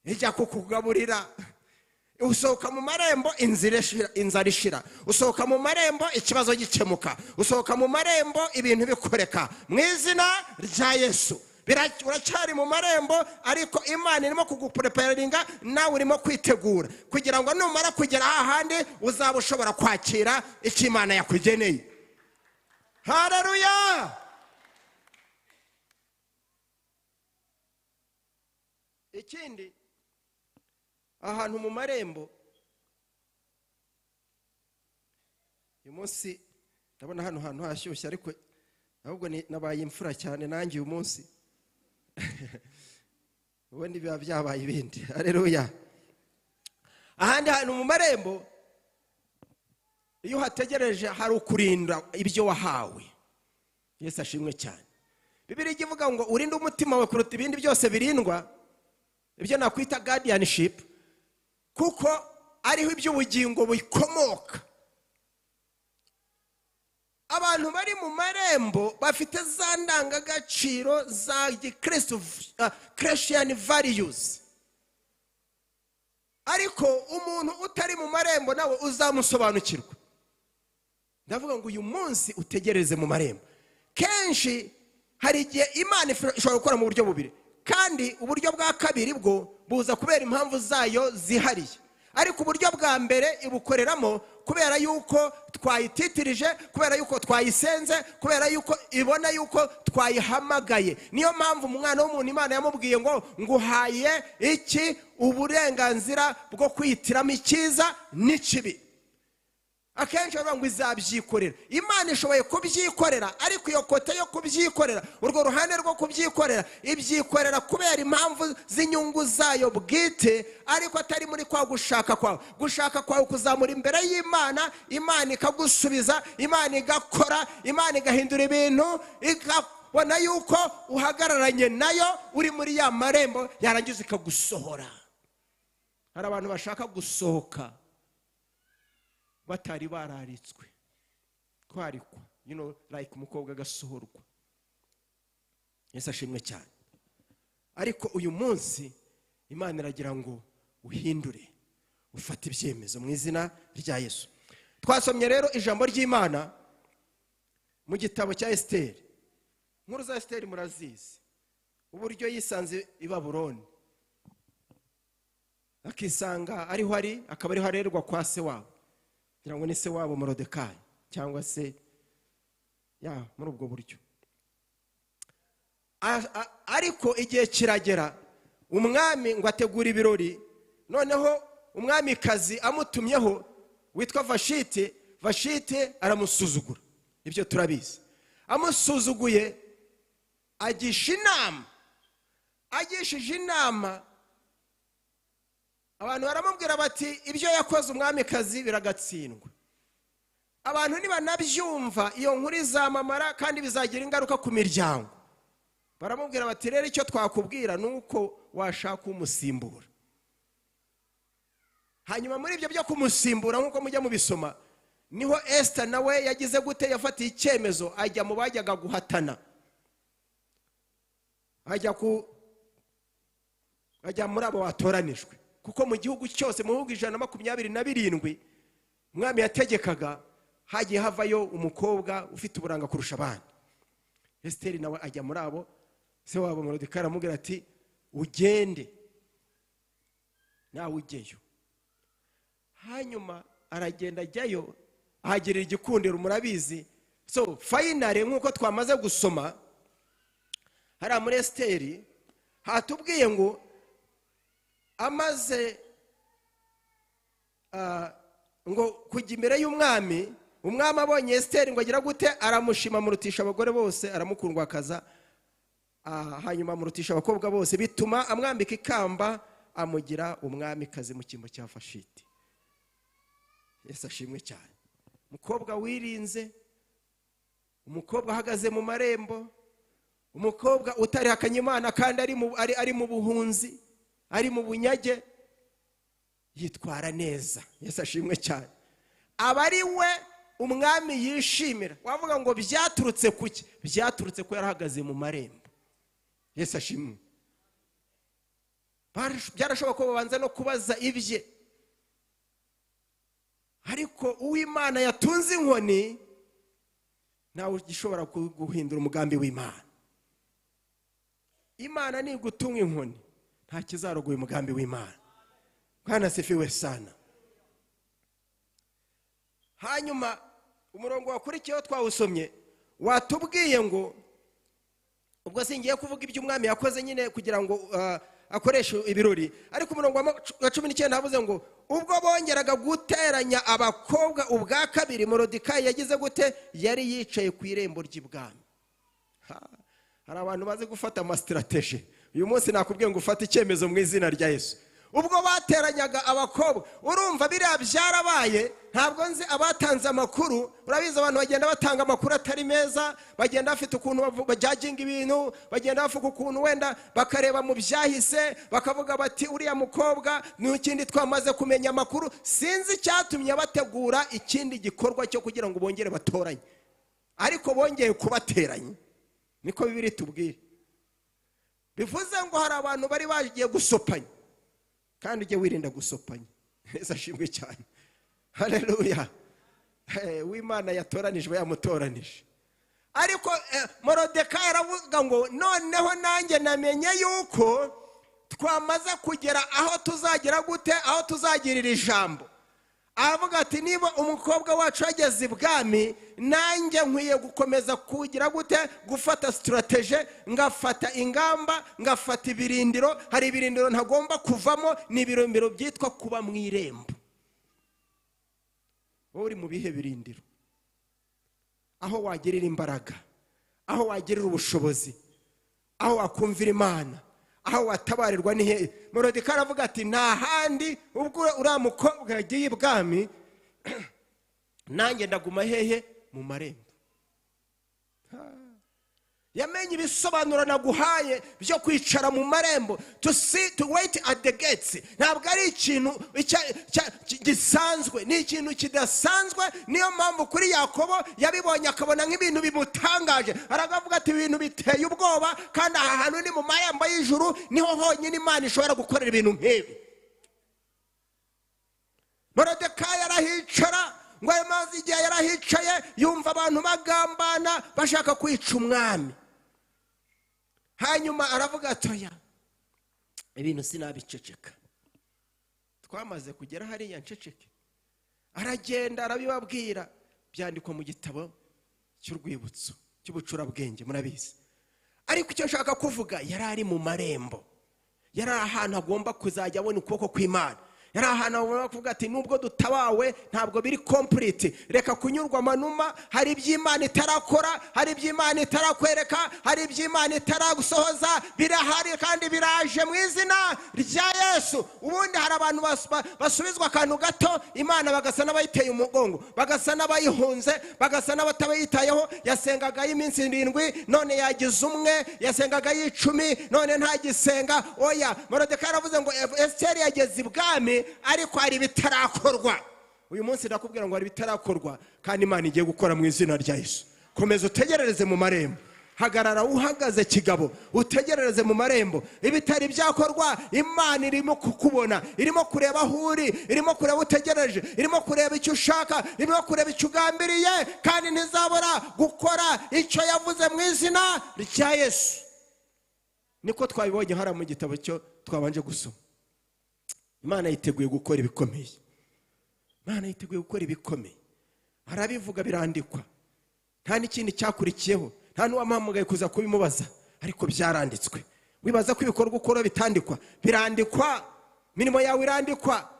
Speaker 1: ijya kukugaburira. Usohoka mu marembo inzara ishira. Usohoka mu marembo ikibazo gikemuka. Usohoka mu marembo ibintu bikoreka mu izina rya Yesu. Uracyari mu marembo, ariko Imana irimo kugupreparinga, nawe urimo kwitegura kugira ngo numara kugera ahandi uzaba ushobora kwakira icyo Imana yakugeneye. Haleluya! Ikindi, ahantu mu marembo, uyu munsi ndabona hano hantu hashyushye, ariko ahubwo nabaye imfura cyane nanjye uyu munsi. Ubundi biba byabaye ibindi. Haleluya! Ahandi hantu mu marembo, iyo uhategereje hari ukurinda ibyo wahawe. Yesu ashimwe cyane. Bibiliya ivuga ngo urinde umutima wawe kuruta ibindi byose birindwa, ibyo nakwita guardianship, kuko ariho iby'ubugingo bikomoka. Abantu bari mu marembo bafite za ndangagaciro za gikristo, Christian values. Ariko umuntu utari mu marembo nawe uzamusobanukirwa. Ndavuga ngo uyu munsi utegereze mu marembo. Kenshi hari igihe Imana ishobora gukora mu buryo bubiri, kandi uburyo bwa kabiri bwo buza kubera impamvu zayo zihariye. Ariko uburyo bwa mbere ibukoreramo kubera yuko twayititirije, kubera yuko twayisenze, kubera yuko ibona yuko twayihamagaye. Niyo mpamvu umwana w'umuntu Imana yamubwiye ngo nguhaye iki uburenganzira bwo kwihitiramo icyiza n'ikibi. Akenshi bavuga ngo izabyikorera. Imana ishoboye kubyikorera, ariko iyo kote yo kubyikorera, urwo ruhande rwo kubyikorera, ibyikorera kubera impamvu z'inyungu zayo bwite, ariko atari muri kwa gushaka kwawe. Gushaka kwawe kuzamura imbere y'Imana, Imana ikagusubiza, Imana igakora, Imana igahindura ibintu, ikabona yuko uhagararanye nayo uri muri ya marembo, yarangiza ikagusohora. Hari abantu bashaka gusohoka batari bararitswe, kwarikwa, like umukobwa agasohorwa. Yesu ashimwe cyane. Ariko uyu munsi Imana iragira ngo uhindure, ufate ibyemezo mu izina rya Yesu. Twasomye rero ijambo ry'Imana mu gitabo cya Esiteri. Inkuru za Esiteri murazizi, uburyo yisanze i Babuloni, akisanga ariho ari, akaba ariho arerwa kwa se wabo. Ngira ngo ni se wabo Morodekayi, cyangwa se ya muri ubwo buryo. Ariko igihe kiragera umwami ngo ategure ibirori, noneho umwamikazi amutumyeho witwa Vashiti, Vashiti aramusuzugura. Ibyo turabizi. Amusuzuguye agisha inama, agishije inama abantu baramubwira bati ibyo yakoze umwamikazi biragatsindwa. Abantu nibanabyumva iyo nkuru izamamara kandi bizagira ingaruka ku miryango. Baramubwira bati rero icyo twakubwira nuko washaka umusimbura. Hanyuma muri ibyo byo kumusimbura nkuko mujya mubisoma, niho Esther nawe yagize gute, yafatiye icyemezo ajya mu bajyaga guhatana, ajya muri abo batoranijwe. Kuko mu gihugu cyose mu bihugu 127 umwami yategekaga hagiye havayo umukobwa ufite uburanga kurusha abandi. Esther nawe ajya muri abo, se wabo Morodekayi aramubwira ati ugende Nawe ujyeyo. Hanyuma aragenda ajyayo, ahagirira igikundiro, murabizi. So finally, nk'uko twamaze gusoma hariya muri Esiteri, hatubwiye ngo amaze ngo kujya imbere y'umwami, umwami abonye Esiteri ngo agira gute? Aramushima, amurutisha abagore bose, aramukundwakaza, hanyuma amurutisha abakobwa bose, bituma amwambika ikamba, amugira umwamikazi mu cyimbo cya Vashiti. Yesu ashimwe cyane. Umukobwa wirinze, umukobwa ahagaze mu marembo, umukobwa utarihakanye Imana kandi ari mu buhunzi, ari mu bunyage, yitwara neza. Yesu ashimwe cyane. Aba ari we umwami yishimira. Wavuga ngo byaturutse kuki? Byaturutse ko yarahagaze mu marembo. Yesu ashimwe. Byarashoboka ko babanza no kubaza ibye, ariko uw'Imana yatunze inkoni ntawe ugishobora guhindura umugambi w'Imana. Imana ni gutunga inkoni, nta kizarogoye umugambi w'Imana. Bwana asifiwe sana. Hanyuma umurongo wakurikiyeho twawusomye, watubwiye ngo ubwo singiye kuvuga ibyo umwami yakoze nyine kugira ngo akoreshe ibirori, ariko umurongo wa 19 havuze ngo ubwo bongeraga guteranya abakobwa ubwa kabiri, Moridekayi yagize gute? Yari yicaye ku irembo ry'ibwami. Hari abantu bazi gufata amastrategie. Uyu munsi nakubwiye ngo ufate icyemezo mu izina rya Yesu. Ubwo bateranyaga abakobwa, urumva biriya byarabaye. Ntabwo nzi abatanze amakuru, urabizi abantu bagenda batanga amakuru atari meza, bagenda bafite ukuntu bajajinga ibintu, bagenda bavuga ukuntu wenda bakareba mu byahise, bakavuga bati uriya mukobwa ni ikindi twamaze kumenya amakuru. Sinzi icyatumye bategura ikindi gikorwa cyo kugira ngo bongere batoranye, ariko bongeye kubateranya, niko Bibiliya itubwira. Bivuze ngo hari abantu bari bagiye gusopanya, kandi ujye wirinda gusopanya. Yesu ashimwe cyane. Haleluya. Uwimana yatoranijwe yamutoranije. Ariko Moridekayi aravuga ngo noneho nanjye namenye yuko twamaze kugera aho tuzagira gute, aho tuzagirira ijambo. Aravuga ati niba umukobwa wacu yageze ibwami, nanjye nkwiye gukomeza kugira gute, gufata strategie, ngafata ingamba, ngafata ibirindiro. Hari ibirindiro ntagomba kuvamo, ni ibirindiro byitwa kuba mu irembo. Wowe uri mu bihe birindiro, aho wagirira imbaraga, aho wagirira ubushobozi, aho wakumvira Imana, aho watabarirwa ni hehe? Moridekayi aravuga ati nta handi, ubwo uriya mukobwa yagiye ibwami, nanjye ndaguma hehe? Mu marembo. Yamenye ibisobanuro naguhaye byo kwicara mu marembo, to see, to wait at the gates. Ntabwo ari ikintu gisanzwe, ni ikintu kidasanzwe. Niyo mpamvu kuri Yakobo yabibonye akabona nk'ibintu bimutangaje, aravuga ati ibintu biteye ubwoba, kandi aha hantu ni mu marembo y'ijuru, niho honyine Imana ishobora gukorera ibintu nk'ibi. Moridekayi arahicara, ngo ayo mazi igihe yarahicaye yumva abantu bagambana bashaka kwica umwami. Hanyuma aravuga ati oya, ibintu sinabiceceka, twamaze kugera hariya nceceke. Aragenda arabibabwira, byandikwa mu gitabo cy'urwibutso cy'ubucurabwenge, murabizi. Ariko icyo nshaka kuvuga, yari ari mu marembo, yari ahantu agomba kuzajya abona ukuboko kw'Imana, yari ahantu agomba kuvuga ati nubwo dutabawe ntabwo biri complete, reka kunyurwa amanuma, hari iby'Imana itarakora, hari iby'Imana itarakwereka, hari iby'Imana itaragusohoza, birahari kandi biraje mu izina rya Yesu. Ubundi hari abantu basubizwa akantu gato Imana bagasa n'abayiteye umugongo, bagasa n'abayihunze, bagasa n'abatabayitayeho. Yasengaga y'iminsi 7 none yagize umwe, yasengaga y'icumi none ntagisenga. Oya, Moridekayi aravuze ngo Esiteri yageze ibwami, ariko hari bitarakorwa. Uyu munsi ndakubwira ngo hari bitarakorwa kandi Imana igiye gukora mu izina rya Yesu. Komeza utegerereze mu marembo, hagarara uhagaze kigabo, utegerereze mu marembo. Ibitari byakorwa Imana irimo kukubona, irimo kureba aho uri, irimo kureba utegereje, irimo kureba icyo ushaka, irimo kureba icyo ugambiriye, kandi ntizabura gukora icyo yavuze mu izina rya Yesu. Niko twabibonye hariya mu gitabo cyo twabanje gusoma. Imana yiteguye gukora ibikomeye. Imana yiteguye gukora ibikomeye. Arabivuga birandikwa. Nta n'ikindi cyakurikiyeho, nta n'uwamuhamagaye kuza kubimubaza, ariko byaranditswe. Wibaza ko ibikorwa ukora bitandikwa? Birandikwa. Imirimo yawe irandikwa.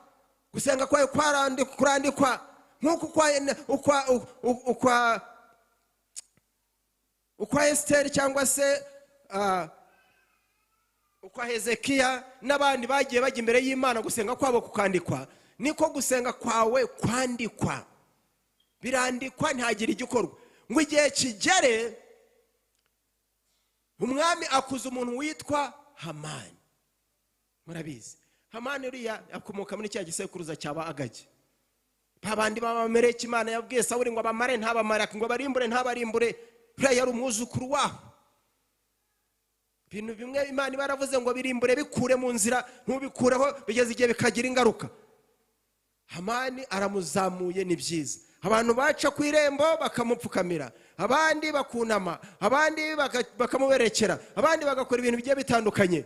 Speaker 1: Gusenga kwawe kurandikwa. Nk'uko ukwa Esiteri cyangwa se ukwa Hezekiya n'abandi bagiye bajya imbere y'Imana gusenga kwabo kukandikwa, niko gusenga kwawe kwandikwa. Birandikwa, ntihagire igikorwa. Ngo igihe kigere umwami akuza umuntu witwa Hamani. Murabizi Hamani uriya akomoka muri cya gisekuruza cyaba Agagi. Babandi b'Abamaleki Imana yabwiye Sawuli ngo abamare ntabamare, ngo barimbure ntabarimbure. Uriya yari umwuzukuru waho. Ibintu bimwe Imana iba yaravuze ngo birimbure, bikure mu nzira, ntubikureho bigeze igihe bikagira ingaruka. Hamani aramuzamuye, ni byiza. Abantu baca ku irembo bakamupfukamira, abandi bakunama, abandi bakamuberekera, abandi bagakora ibintu bigiye bitandukanye.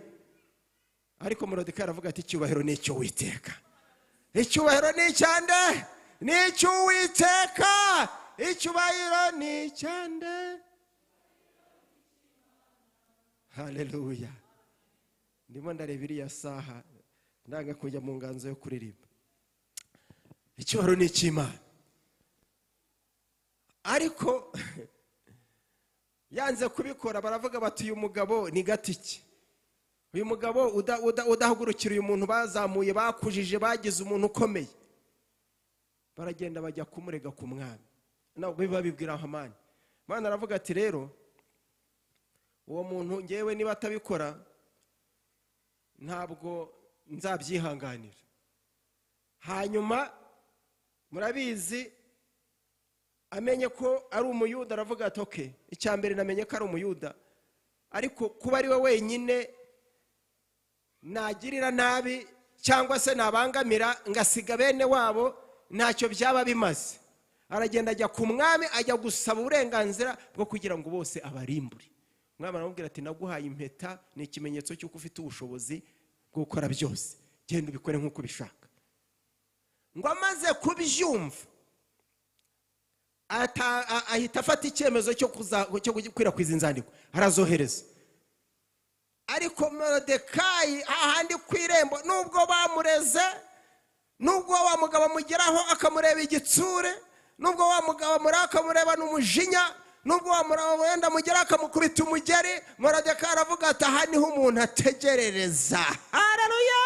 Speaker 1: Ariko Moridekayi aravuga ati icyubahiro ni icy'Uwiteka. Icyubahiro ni icyande? Ni icy'Uwiteka. Icyubahiro ni icyande? Haleluya. Ndimo ndareba iriya saha ndanga kujya mu nganzo yo kuririmba. Icyubahiro ni icy'Imana. Ariko yanze kubikora, baravuga bati uyu mugabo ni gatiki. Uyu mugabo udahagurukira uyu muntu bazamuye, bakujije, bagize umuntu ukomeye. Baragenda bajya kumurega ku mwami. Nabo babibwira Hamani. Hamani aravuga ati rero uwo muntu ngewe niba atabikora ntabwo nzabyihanganira. Hanyuma murabizi amenye ko ari umuyuda, aravuga ati okay, icya mbere namenye ko ari umuyuda, ariko kuba ari we wenyine nagirira nabi cyangwa se nabangamira ngasiga bene wabo ntacyo byaba bimaze. Aragenda ajya ku mwami, ajya gusaba uburenganzira bwo kugira ngo bose abarimbure. Umwami aramubwira ati naguhaye impeta, ni ikimenyetso cy'uko ufite ubushobozi bwo gukora byose, genda ubikore nk'uko ubishaka. Ngo amaze kubyumva ahita afata icyemezo cyo gukwirakwiza inzandiko, arazohereza. Ariko Moridekayi ahandi ku irembo, nubwo bamureze, nubwo wa mugabo amugeraho akamureba igitsure, nubwo wa mugabo amureba akamureba n'umujinya, nubwo wa mugabo wenda amugeraho akamukubita umugeri, Moridekayi aravuga ati aha niho umuntu ategerereza. Haleluya!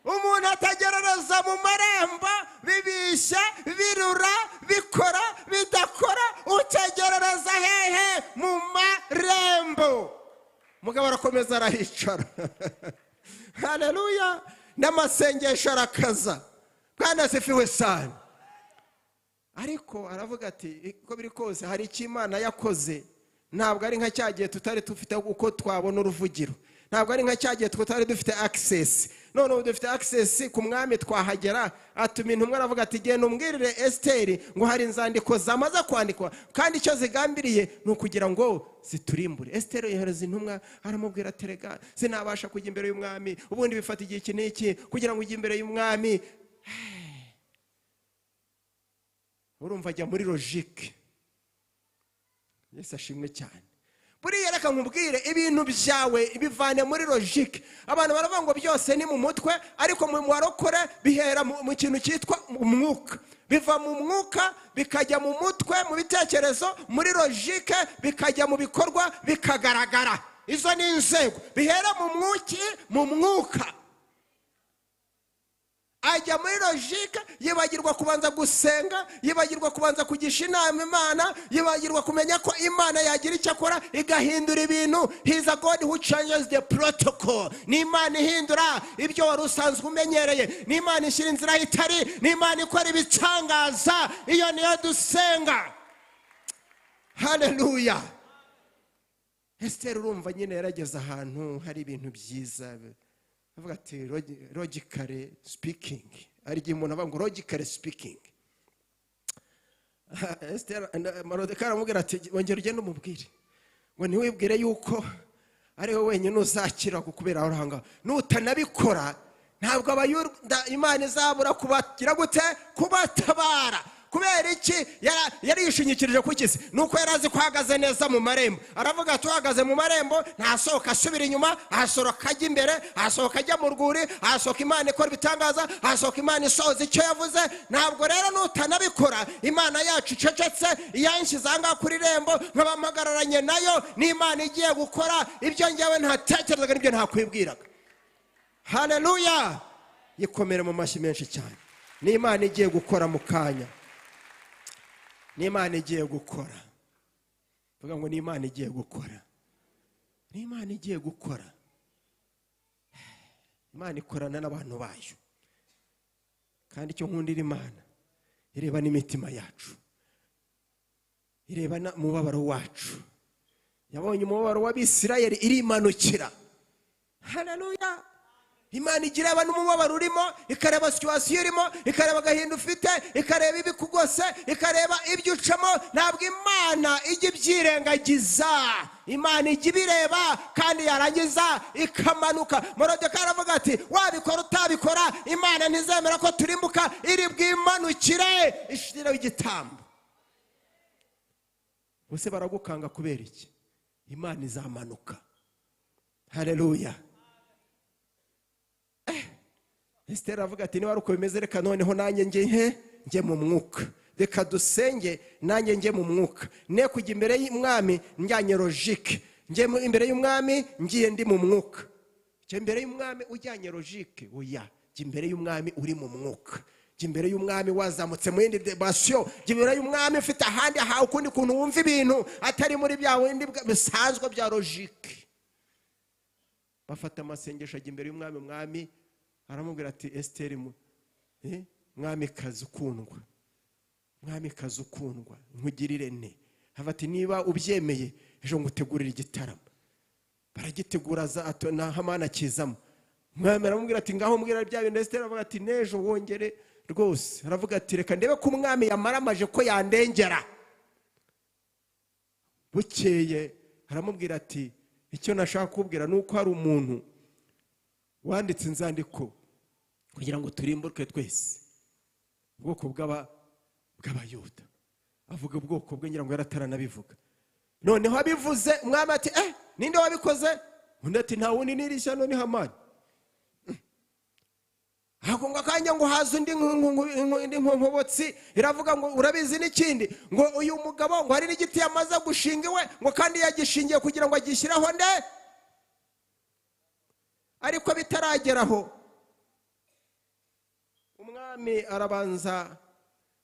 Speaker 1: Umuntu atagerereza mu marembo, bibishye, birura, bikora, bidakora, utegerereza hehe? Mu marembo. Mugabo arakomeza arahicara. Haleluya! N'amasengesho arakaza. Bwana asifiwe sana. Ariko aravuga ati uko biri kose hari icyo Imana yakoze, ntabwo ari nka cya gihe tutari dufite uko twabona uruvugiro, ntabwo ari nka cya gihe tutari dufite access. None ubu dufite access ku mwami, twahagera. Atuma intumwa aravuga ati genda umbwirire Esiteri ngo hari inzandiko zamaze kwandikwa, kandi icyo zigambiriye ni ukugira ngo ziturimbure. Esiteri yohereza intumwa aramubwira ati rega sinabasha kujya imbere y'umwami, ubundi bifata igihe iki n'iki kugira ngo ujye imbere y'umwami. Urumva ajya muri logique. Yesu ashimwe cyane. Buriya reka nkubwire, ibintu byawe bivane muri logique. Abantu baravuga ngo byose ni mu mutwe, ariko mu warokore bihera mu kintu cyitwa umwuka. Biva mu mwuka bikajya mu mutwe, mu bitekerezo, muri logique, bikajya mu bikorwa, bikagaragara. Izo ni inzego. Bihera mu mwuki, mu mwuka. Ajya muri logique, yibagirwa kubanza gusenga, yibagirwa kubanza kugisha inama Imana, yibagirwa kumenya ko Imana yagira icyo akora igahindura ibintu. He is a God who changes the protocol. Ni Imana ihindura ibyo wari usanzwe umenyereye, ni Imana ishyira inzira aho itari, ni Imana ikora ibitangaza. Iyo niyo dusenga. Haleluya. Esiteri urumva nyine yarageze ahantu hari ibintu byiza, avuga ati logically speaking. Hari igihe umuntu avuga ngo logically speaking. Esiteri, Moridekayi aramubwira ati wongera ugende umubwire ngo ntiwibwire yuko ari wowe wenyine uzakira kukubera aho ngaho, nutanabikora Ntabwo Abayuda Imana izabura kubagira gute? Kubatabara. Kubera iki? Yarishingikirije ku kisi, nuko yari azi ko ahagaze neza mu marembo. Aravuga ati uhagaze mu marembo ntasohoka asubira inyuma, ahasohoka ajya imbere, ahasohoka ajya mu rwuri, ahasohoka Imana ikora ibitangaza, ahasohoka Imana isohoza icyo yavuze. Ntabwo rero nutanabikora Imana yacu icecetse, iyanshyize aha ngaha kuri rembo nk'abamagararanye nayo, n'Imana igiye gukora ibyo njyewe ntatekerezaga n'ibyo ntakwibwiraga. Haleluya! Yikomere mu mashyi menshi cyane. N'Imana igiye gukora mu kanya. N'Imana igiye gukora. Vuga ngo n'Imana igiye gukora. N'Imana igiye gukora. Imana ikorana n'abantu bayo. Kandi icyo nkundira Imana, ireba n'imitima yacu. Ireba n'umubabaro wacu. Yabonye umubabaro w'Abisirayeli irimanukira. Haleluya! Imana igira abantu umubabaro urimo, ikareba situation urimo, ikareba agahinda ufite, ikareba ibikugose, ikareba ibyo ucamo. Ntabwo Imana ijya ibyirengagiza. Imana ijya ibireba kandi yarangiza ikamanuka. Moridekayi aravuga ati wabikora utabikora, Imana ntizemera ko turimbuka, iri bwimanukire ishireho igitambo. Bose baragukanga kubera iki? Imana izamanuka. Haleluya! Esther aravuga ati niba ari uko bimeze, reka noneho nanjye njye he? Njye mu mwuka. Reka dusenge nanjye njye mu mwuka. Ne kujya imbere y'umwami njyanye logique. Njye imbere y'umwami ngiye ndi mu mwuka. Njye imbere y'umwami ujyanye logique, oya. Njye imbere y'umwami uri mu mwuka. Njye imbere y'umwami wazamutse mu yindi debation. Njye imbere y'umwami ufite ahandi ha ukundi kuntu wumva ibintu atari muri bya bindi bisanzwe bya logique. Bafata amasengesho ajya imbere y'umwami, umwami aramubwira ati Esther mwamikazi ukundwa, mwamikazi ukundwa, nkugirire nte? Hava ati niba ubyemeye ejo ngutegurire igitaramo. Baragitegura na Hamani akizamo. Umwami aramubwira ati ngaho mbwira bya bintu. Esther aravuga ati n'ejo wongere rwose. Aravuga ati reka ndebe ko umwami yamaramaje ko yandengera. Bukeye aramubwira ati icyo nashaka kubwira nuko hari umuntu wanditse inzandiko kugira ngo turimbuke twese, ubwoko bw'Abayuda. Avuga ubwoko bwe, ngira ngo yarataranabivuga. Noneho abivuze umwami ati ninde wabikoze? Undi ati nta wundi n'iri shyano ni Hamani. Ako ngo akanya ngo haza undi nkobotsi iravuga ngo urabizi n'ikindi, ngo uyu mugabo ngo hari n'igiti yamaze gushinga iwe, ngo kandi yagishingiye kugira ngo agishyiraho nde? Ariko bitarageraho umwami arabanza.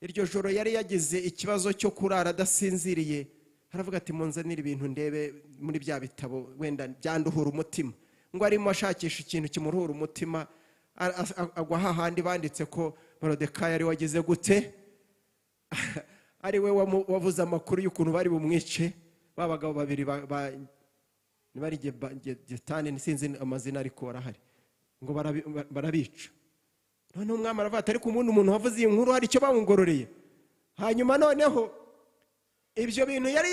Speaker 1: Iryo joro yari yagize ikibazo cyo kurara adasinziriye. Aravuga ati munzanire ibintu ndebe muri bya bitabo wenda byanduhura umutima. Ngo arimo ashakisha ikintu kimuruhura umutima, agwa hahandi banditse ko Moridekayi ari wagize gute, ari we wavuze amakuru y'ukuntu bari bumwice. Ba bagabo babiri bari Getani, sinzi amazina ariko barahari, ngo barabica. Noneho umwami aravuga ati ariko ubundi umuntu wavuze iyi nkuru hari icyo bamugororeye. Hanyuma noneho ibyo bintu yari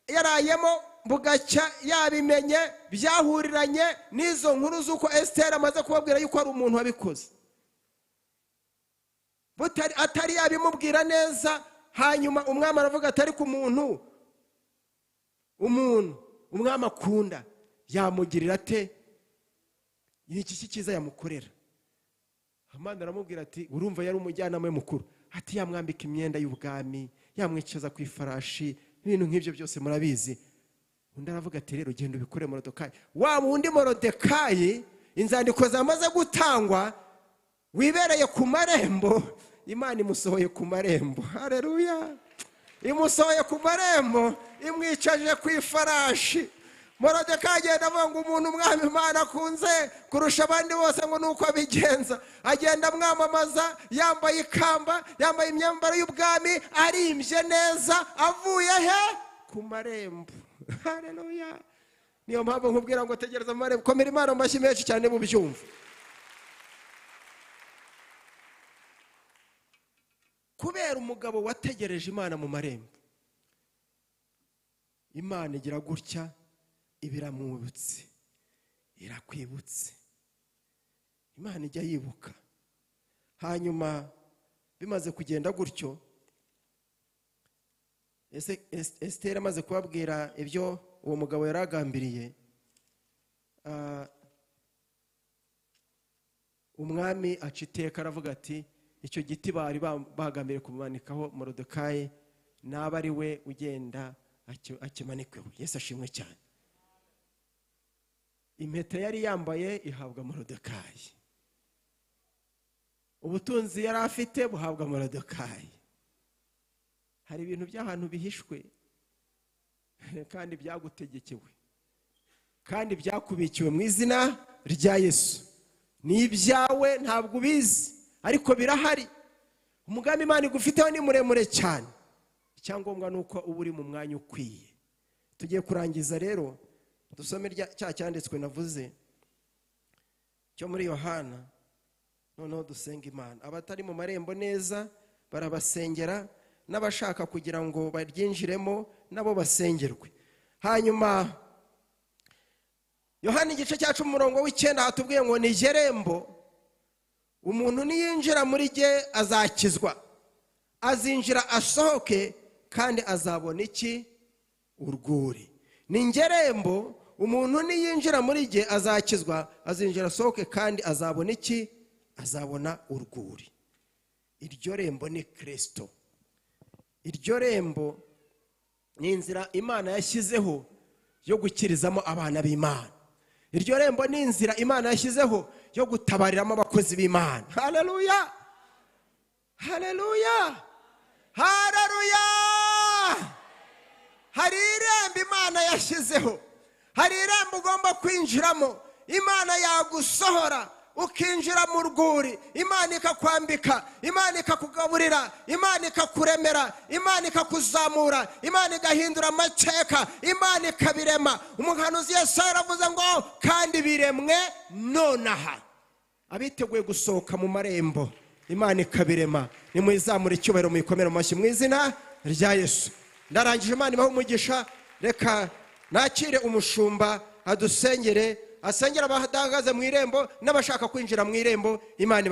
Speaker 1: yarayemo bugacya yabimenye, byahuriranye n'izo nkuru z'uko Esther amaze kubabwira yuko ari umuntu wabikoze, atari yabimubwira neza. Hanyuma umwami aravuga ati ariko umuntu umwami akunda yamugirira ate? Ni iki cyiza yamukorera? Hamani aramubwira ati urumva yari umujyanama we mukuru, ati yamwambika imyenda y'ubwami, yamwicaza ku ifarashi, ibintu nk'ibyo byose murabizi. Undi aravuga ati rero genda ubikore Moridekayi. Wa wundi Moridekayi inzandiko zamaze gutangwa, wibereye ku marembo, Imana imusohoye ku marembo. Haleluya! Imusohoye ku marembo, imwicaje ku ifarashi. Moridekayi agenda avuga ngo umuntu umwami Imana akunze kurusha abandi bose ngo nuko abigenza. Agenda amwamamaza yambaye ikamba, yambaye imyambaro y'ubwami, arimbye neza, avuye he? Ku marembo. Haleluya! Niyo mpamvu nkubwira ngo tegereza amarembo. Komera Imana amashyi menshi cyane mubyumva. Kubera umugabo wategereje Imana mu marembo, Imana igira gutya ibiramwibutse, irakwibutse. Imana ijya yibuka. Hanyuma bimaze kugenda gutyo, Esiteri amaze kubabwira ibyo uwo mugabo yari agambiriye, umwami aca iteka aravuga ati icyo giti bari bagambiriye kumanikaho Moridekayi, naba ari we ugenda akimanikweho. Yesu ashimwe cyane. Impeta yari yambaye ihabwa Moridekayi, ubutunzi yari afite buhabwa Moridekayi. Hari ibintu by'ahantu bihishwe kandi byagutegekewe kandi byakubikiwe mu izina rya Yesu. Ni ibyawe, ntabwo ubizi, ariko birahari. Umugambi Imana igufiteho ni muremure cyane. Icyangombwa ni uko uba uri mu mwanya ukwiye. Tugiye kurangiza rero, dusome cya cyanditswe navuze cyo muri Yohana, noneho dusenga Imana. Abatari mu marembo neza barabasengera, n'abashaka kugira ngo baryinjiremo nabo basengerwe. Hanyuma Yohana igice cya 10 umurongo w'9 hatubwiye ngo ni jerembo, umuntu niyinjira muri jye azakizwa, azinjira asohoke kandi azabona iki? Urwuri. Ni ngerembo, umuntu niyinjira muri jye azakizwa, azinjira asohoke kandi azabona iki? Azabona urwuri. Iryo rembo ni Kristo. Iryo rembo ni inzira Imana yashyizeho yo gukirizamo abana b'Imana. Iryo rembo ni inzira Imana yashyizeho yo gutabariramo abakozi b'Imana. Haleluya, haleluya, haleluya. Hari irembo Imana yashyizeho, hari irembo ugomba kwinjiramo. Imana yagusohora ukinjira mu rwuri, Imana ikakwambika, Imana ikakugaburira, Imana ikakuremera, Imana ikakuzamura, Imana igahindura amateka, Imana ikabirema. Umuhanuzi Yesaya yaravuze ngo kandi biremwe nonaha. Abiteguye gusohoka mu marembo, Imana ikabirema. Nimuyizamure icyubahiro, muyikomere mu mashyi mu izina rya Yesu. Ndarangije, Imana ibahe umugisha. Reka nakire umushumba adusengere, asengera abahagaze mu irembo n'abashaka kwinjira mu irembo. Imana